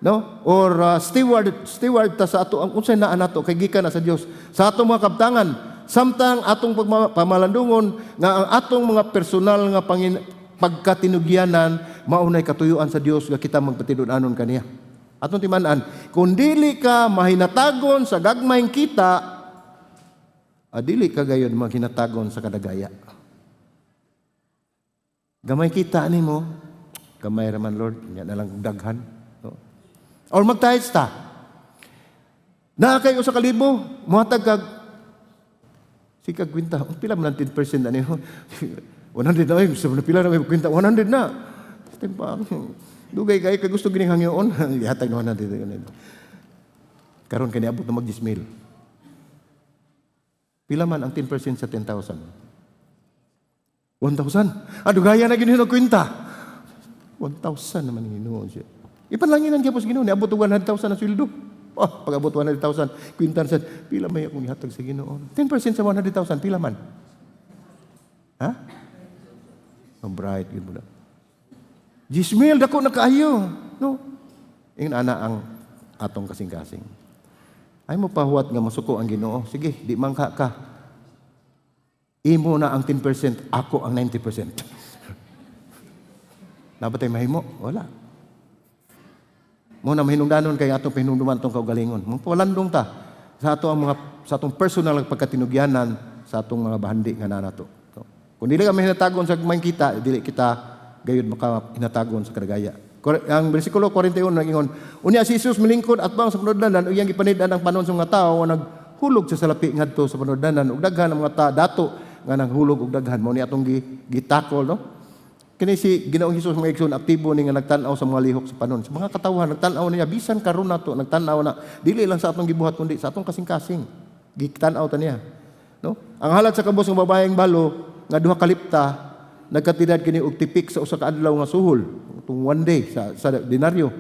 no? Or steward steward ta sa ato ang unsay naa nato kay gikan na sa Dios. Sa atong mga kabtangan, samtang atong pamalandungon nga ang atong mga personal nga pagkatinugyanan maunay katuyuan sa Dios nga kita magpatinud-anon kaniya. Atong timan-an, kung dili ka mahinatagon sa gagmayng kita, dili ka gayon maghinatagon sa kadagaya. Gamay kita nimo, gamay raman, Lord, nya na lang daghan. No? Or mag-tithes ta. Naa kay 1,000, muhatag kag sikag kwinta, pila man ang 10% ani? 100 na ay, sa pila na may kwinta, 100 na. Timpa, dugay kay kay gusto gining hangyoon, gihatag na 100. Karon kay niabot na mag 10,000. Pila man ang 10% sa 10,000? 1,000. Ah, dugaya na gini kwinta. 1,000 naman Ginoo siya. Ipanlanginan gyapon sa Ginoo, niabot og 100,000 na sweldo. Oh, pag abot 100,000, kwinta sa pila may akong ihatag sa Ginoo. 10% sa 100,000, pila man? Ha? Ang bright gyud mo na. 10,000, dako na kaayo. No? Ingon ana ang atong kasing-kasing. Ay mo pahuwat nga masuko ang Ginoo. Sige, di man ka ka. Imo na ang 10%, ako ang 90%. Dapat ay mahimo? Wala. Mo na mahinungdanon kay atong pahinumduman atong kaugalingon. Magpalandong ta sa ato ang mga sa atong personal nga pagkatinugyanan sa atong mga bahandi nga nanato. No? Kung dili ka mahinatagon sa gagmayng kita, dili kita gayud makahinatagon sa kadagaya. Ang bersikulo 41 nagingon, "Unya si Jesus milingkod atbang sa panudlanan ug iyang gipanid-an ang panon sa mga tawo nga nag hulog sa salapi ngadto sa panudlanan, ug daghan ang mga dato nga nanghulog og daghan. Mao ni atong gitakol, no? Kini si Ginoong Hesus, mga igsoon, aktibo ni nga nagtan-aw sa mga lihok sa panon. Sa mga katawhan nagtan-aw niya bisan karon nato, nagtan-aw na dili lang sa atong gibuhat kundi sa atong kasing-kasing. Gitan-aw ta niya. No? Ang halad sa kabos ng babaeng balo nga 2 ka lipta, nagkatidad kini og tipik sa 1 ka adlaw nga suhol, tung one day sa denaryo.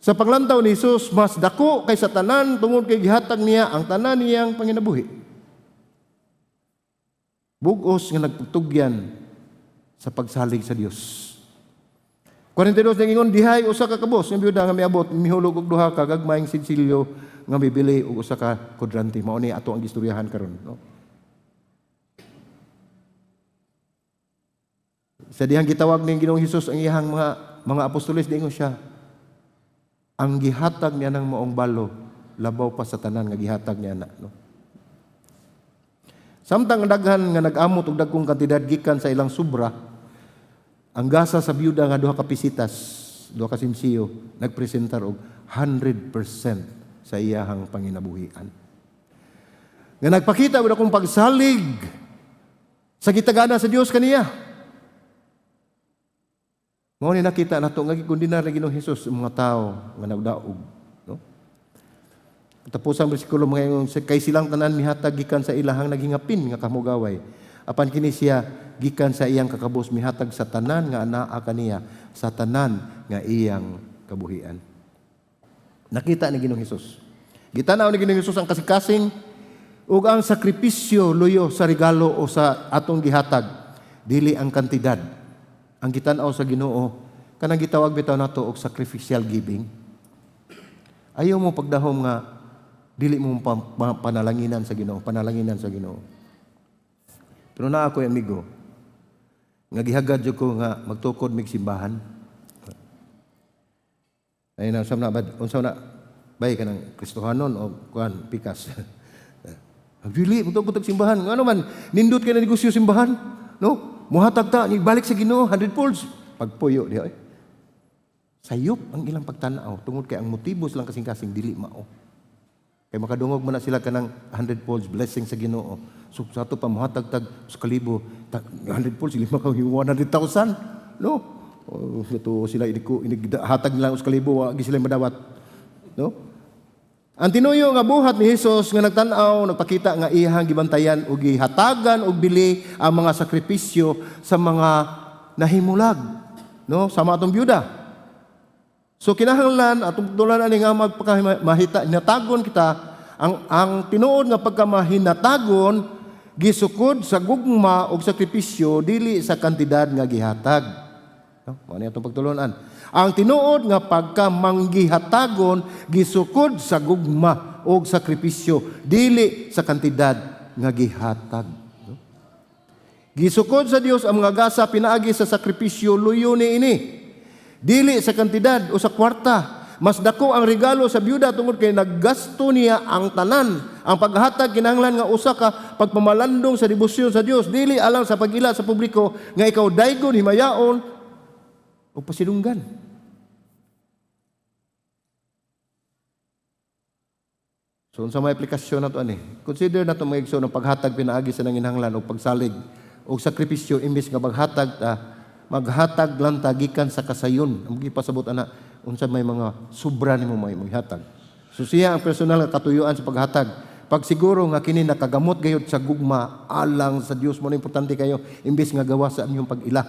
Sa paglantaw ni Jesus, mas dako kaysa tanan tungod kay gihatag niya ang tanan niyang panginabuhi. Bugos nga nagtugyan sa pagsalig sa Dios. 42 ningingon, dihay usa ka kabos nga biyuda nga miabot, mihulog og duha ka gagmayng sinsilyo nga mibili og 1 ka kodrante. Mao ni ato ang gistoryahan karon, no? Sa dihang gitawag ning Ginoong Hesus ang iyang mga apostoles, diingon siya, ang gihatag niya ng maong balo labaw pa sa tanan nga gihatag niya na, no? Samtang ang daghan nga nag-amot og dagkong kantidad gikan sa ilang sobra, ang gasa sa biyuda nga 2 ka pisitas, 2 ka sinsiyo, nagpresentar og 100% sa iyahang panginabuhian. Nga nagpakita og akong pagsalig sa gitagana sa Dios kaniya. Mao ni nakita nato nga gikondenar ni Ginoong Hesus ang mga tao nga nagdaog, no? Tapos ang bersikulo, mga ingon, kay silang tanan mihatag gikan sa ilahang naghingapin nga kamugaway. Apan kini siya, gikan sa iyang kakabos, mihatag sa tanan nga anaa kaniya, sa tanan nga iyang kabuhian. Nakita ni Ginoong Hesus. Gitanaw ni Ginoong Hesus ang kasing-kasing ug ang sakripisyo luyo sa regalo o sa atong gihatag, dili ang kantidad. Ang gitan-aw sa Ginoo kanang gitawag bitaw nato og sacrificial giving. Ayaw mo pagdahom nga dili mo panalanginan sa Ginoo, panalanginan sa Ginoo. Pero naa ko'y amigo nga gihagad jud ko nga magtukod mig simbahan. Ay na sa na bad, unsa na bay, kanang Kristohanon o kuan, pikas. Dili magtukod og simbahan. Ngano man nindot kay na negosyo simbahan, no? Muhatag ta ni balik sa Ginoo 100 folds. Pagpuyo diha eh. Sayop ang ilang pagtan-aw tungod kay ang motibo silang kasing-kasing dili mao. Kay makadungog man na sila kanang 100 folds blessing sa Ginoo. So sa ato pa muhatag tag sa kalibo, 100 folds 5 ka 100,000, no? Oh, ito sila inig inig hatag nila sa kalibo, wa gi sila madawat. No? Ang tinuyo nga buhat ni Hesus nga nagtan-aw, nagpakita nga iyang gibantayan ug gihatagan og bili ang mga sakripisyo sa mga nahimulag, no? Sama atong byuda. So kinahanglan atong tulan ani nga magpakamahita hinatagon kita. Ang tinuod nga pagkamahinatagon gisukod sa gugma ug sakripisyo, dili sa kantidad nga gihatag. No? Mao ni atong pagtulunan. Ang tinuod nga pagkamanggihatagon gisukod sa gugma ug sakripisyo, dili sa kantidad nga gihatag. No? Gisukod sa Dios ang mga gasa pinaagi sa sakripisyo luyo ni ini. Dili sa kantidad o sa kwarta. Mas dako ang regalo sa byuda tungod kay naggasto niya ang tanan. Ang paghatag kinahanglan nga usa ka pagpamalandong sa debosyon sa Dios, dili alang sa pag-ila sa publiko nga ikaw daygon, himayaon o pasidunggan. So unsa may aplikasyon nato ani? Consider nato, mga igsoon, ang paghatag pinaagi sa nanginahanglan o pagsalig o sakripisyo imbes nga maghatag ta, maghatag lang ta gikan sa kasayon. Ang gipasabot ana, unsa may mga sobra nimo may maghatag. So siya ang personal nga katuyuan sa paghatag. Pagsiguro nga kini nakagamot gayud sa gugma alang sa Dios, mo na importante kayo imbes nga gawa sa inyong pag-ila,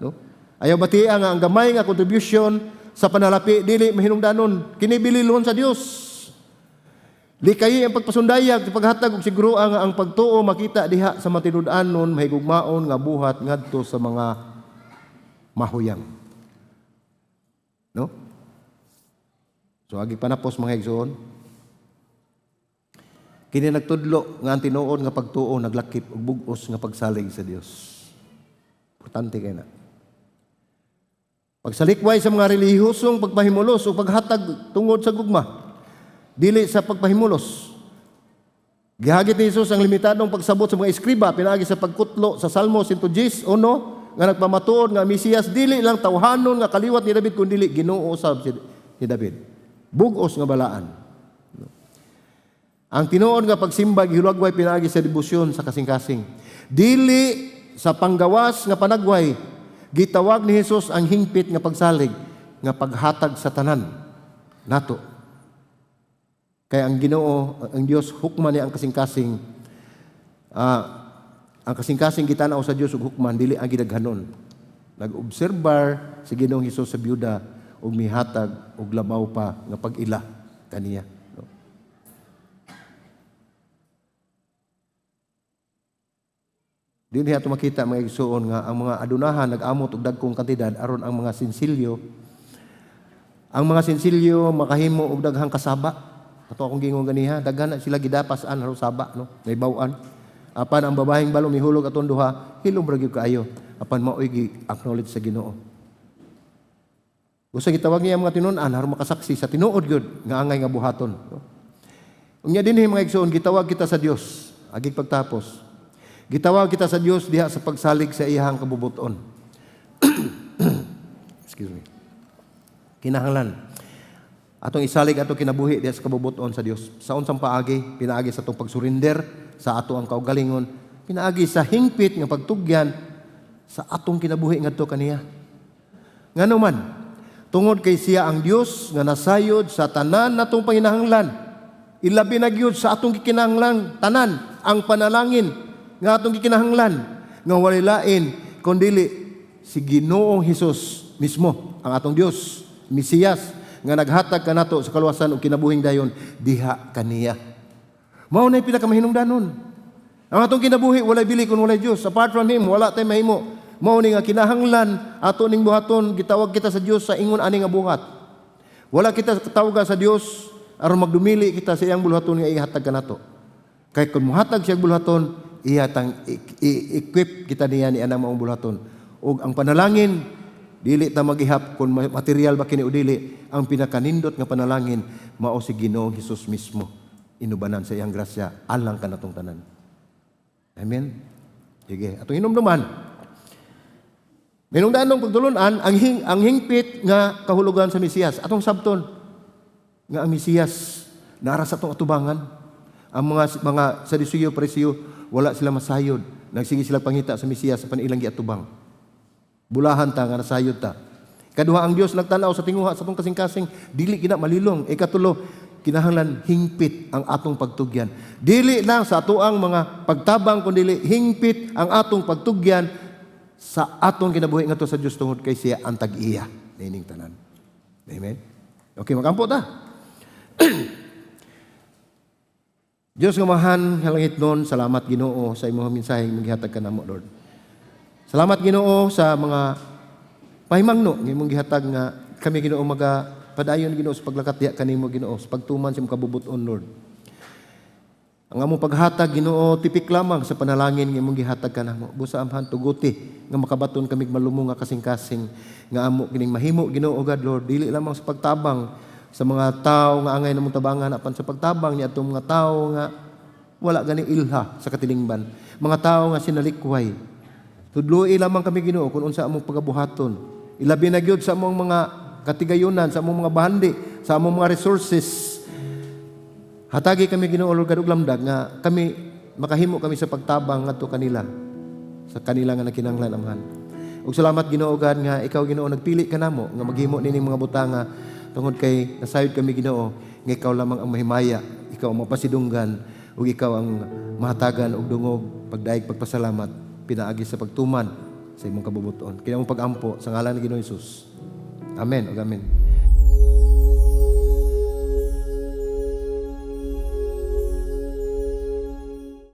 no? Ayaw batia nga ang gamay nga contribution sa panalapi dili mahinungdanon. Kini bililhon sa Dios. Likayi ang pagpasundayag sa paghatag og siguro nga ang pagtuo makita diha sa matinud-anon, mahigugmaon nga buhat ngadto sa mga mahuyang. No? So agi panapos, mga igsoon. Kini nagtudlo nga ang tinuod nga pagtuo naglakip og bug-os nga pagsalig sa Dios. Importante kay na. Pagsalikway sa mga relihiyosong pagpahimulos o paghatag tungod sa gugma, dili sa pagpahimulos. Gihagit ni Jesus ang limitadong pagsabot sa mga eskriba pinaagi sa pagkutlo sa Salmo 110 uno nga nagpamatuod nga Mesiyas dili lang tawhanon nga kaliwat ni David kun dili Ginoo usab ni David. Bug-os nga balaan. Ang tinuod nga pagsimba gihulagway pinaagi sa debosyon sa kasing-kasing. Dili sa panggawas nga panagway, gitawag ni Hesus ang hingpit nga pagsalig nga paghatag sa tanan nato. Kay ang Ginoo, ang Dios, hukman niya ang kasing-kasing. Ang kasing-kasing gitanaw sa Dios ug hukman, dili ang gidaghanon. Nag-obserbar si Ginoong Hesus sa byuda ug mihatag og labaw pa nga pag-ila kaniya. No? Dinhi ato makita, mga igsuon, nga ang mga adunahan nag-amot og dagkong kantidad aron ang mga sinsilyo makahimo og daghang kasaba. Ato akong gingon ganiha, daghan na sila gidapas-an aron saba, no, naibaw-an. Apan ang babahing balo mihulog atong duha, hilom ra gyud kaayo. Apan maoy gi-acknowledge sa Ginoo. Usa, gitawag niya ang mga tinun-an aron makasaksi sa tinuod gyud nga angay nga buhaton. No? Unya dinhi, mga igsuon, gitawag kita sa Dios agig pagtapos. Gitawag kita sa Dios diha sa pagsalig sa iyang kabubuton. Excuse me. Kinahanglan atong isalig atong kinabuhi diha sa kabubuton sa Dios. Sa unsang paagi? Pinaagi sa atong pagsurrender sa ato ang kaugalingon, pinaagi sa hingpit nga pagtugyan sa atong kinabuhi ngadto kaniya. Ngano man, tungod kay siya ang Dios nga nasayod sa tanan natong panginahanglan. Ilabi na gyud sa atong gikinahanglan tanan, ang panalangin nga atong gikinahanglan nga walay lain kundili si Ginoong Hesus mismo, ang atong Dios, Mesiyas nga naghatag kanato sa kaluwasan ug kinabuhing dayon diha kaniya. Mao na pinakamahinungdanon. Ang atong kinabuhi walay bili kung walay Dios. Apart from Him, wala tay mahimo. Mao ni nga kinahanglan ato ning buhaton, gitawag kita sa Dios sa ingon ani nga buhat. Wala kita katawaga sa Dios aron magdumili kita sa iyang buluhaton nga ihatag kanato. Kay kung muhatag siya buluhaton, iya tang i-equip kita niya ni anang maong buluhaton. Ug ang panalangin, dili ta magihap kung material ba kini o dili, ang pinakanindot nga panalangin mao si Ginoong Hesus mismo. Inubanan sa iyang grasya alang kanatong tanan. Amen. Sige, atong hinumduman. Minungdanong pagtulunan ang hingpit nga kahulugan sa Mesiyas. Atong sabton nga ang Mesiyas nara sa atong atubangan. Ang mga Saduceo, Pariseo, wala sila masayod. Nagsige sila pangita sa Mesiyas sa panilang giatubang. Bulahan ta nga nasayod ta. Kaduha, ang Dios nagtanaw sa tinguha sa atong kasing-kasing, dili kina malilong. Ikatulo, kinahanglan hingpit ang atong pagtugyan. Dili lang sa atoang mga pagtabang kundi hingpit ang atong pagtugyan sa atong kinabuhi ngadto sa Dios tungod kay siya ang tag-iya niining tanan. Amen. Okay, magampo ta. Diyos nga Amahan nga langitnon, salamat, Ginoo, sa imong mensahe nga gihatag kanamo, Lord. Salamat, Ginoo, sa mga pahimangno nga imong gihatag nga kami, Ginoo, maga padayon, Ginoo, sa paglakat diha kanimo, Ginoo, sa pagtuman sa imong kabubuton, Lord. Ang among paghatag, Ginoo, tipik lamang sa panalangin nga imong gihatag kanamo. Busa, Amahan, tuguti nga makabaton kami malumo nga kasing-kasing nga amo kining mahimo, Ginoo God Lord, dili lamang sa pagtabang sa mga tao nga angay namong tabangan apan sa pagtabang ni atong mga tao nga wala gani ilha sa katilingban. Mga tao nga sinalikway. Tudloi lamang kami, Ginoo, kung unsa among pagabuhaton. Ilabi na gyud sa among mga katigayunan, sa among mga bahandi, sa among mga resources. Hatagi kami, Ginoo Lord God, og lamdag nga kami makahimo kami sa pagtabang ngadto kanila, sa kanila nga nakinahanglan, Amahan. Ug salamat, Ginoo God, nga ikaw, Ginoo, nagpili ka namo nga maghimo nining mga butanga tungod kay nasayod kami, Ginoo, nga ikaw lamang ang mahimaya, ikaw ang mapasidunggan ug ikaw ang mahatagan og dungog pagdaig pagpasalamat pinaagi sa pagtuman sa imong kabubuton. Kini among pag-ampo sa ngalan ni Ginoo Hesus. Amen ug amen.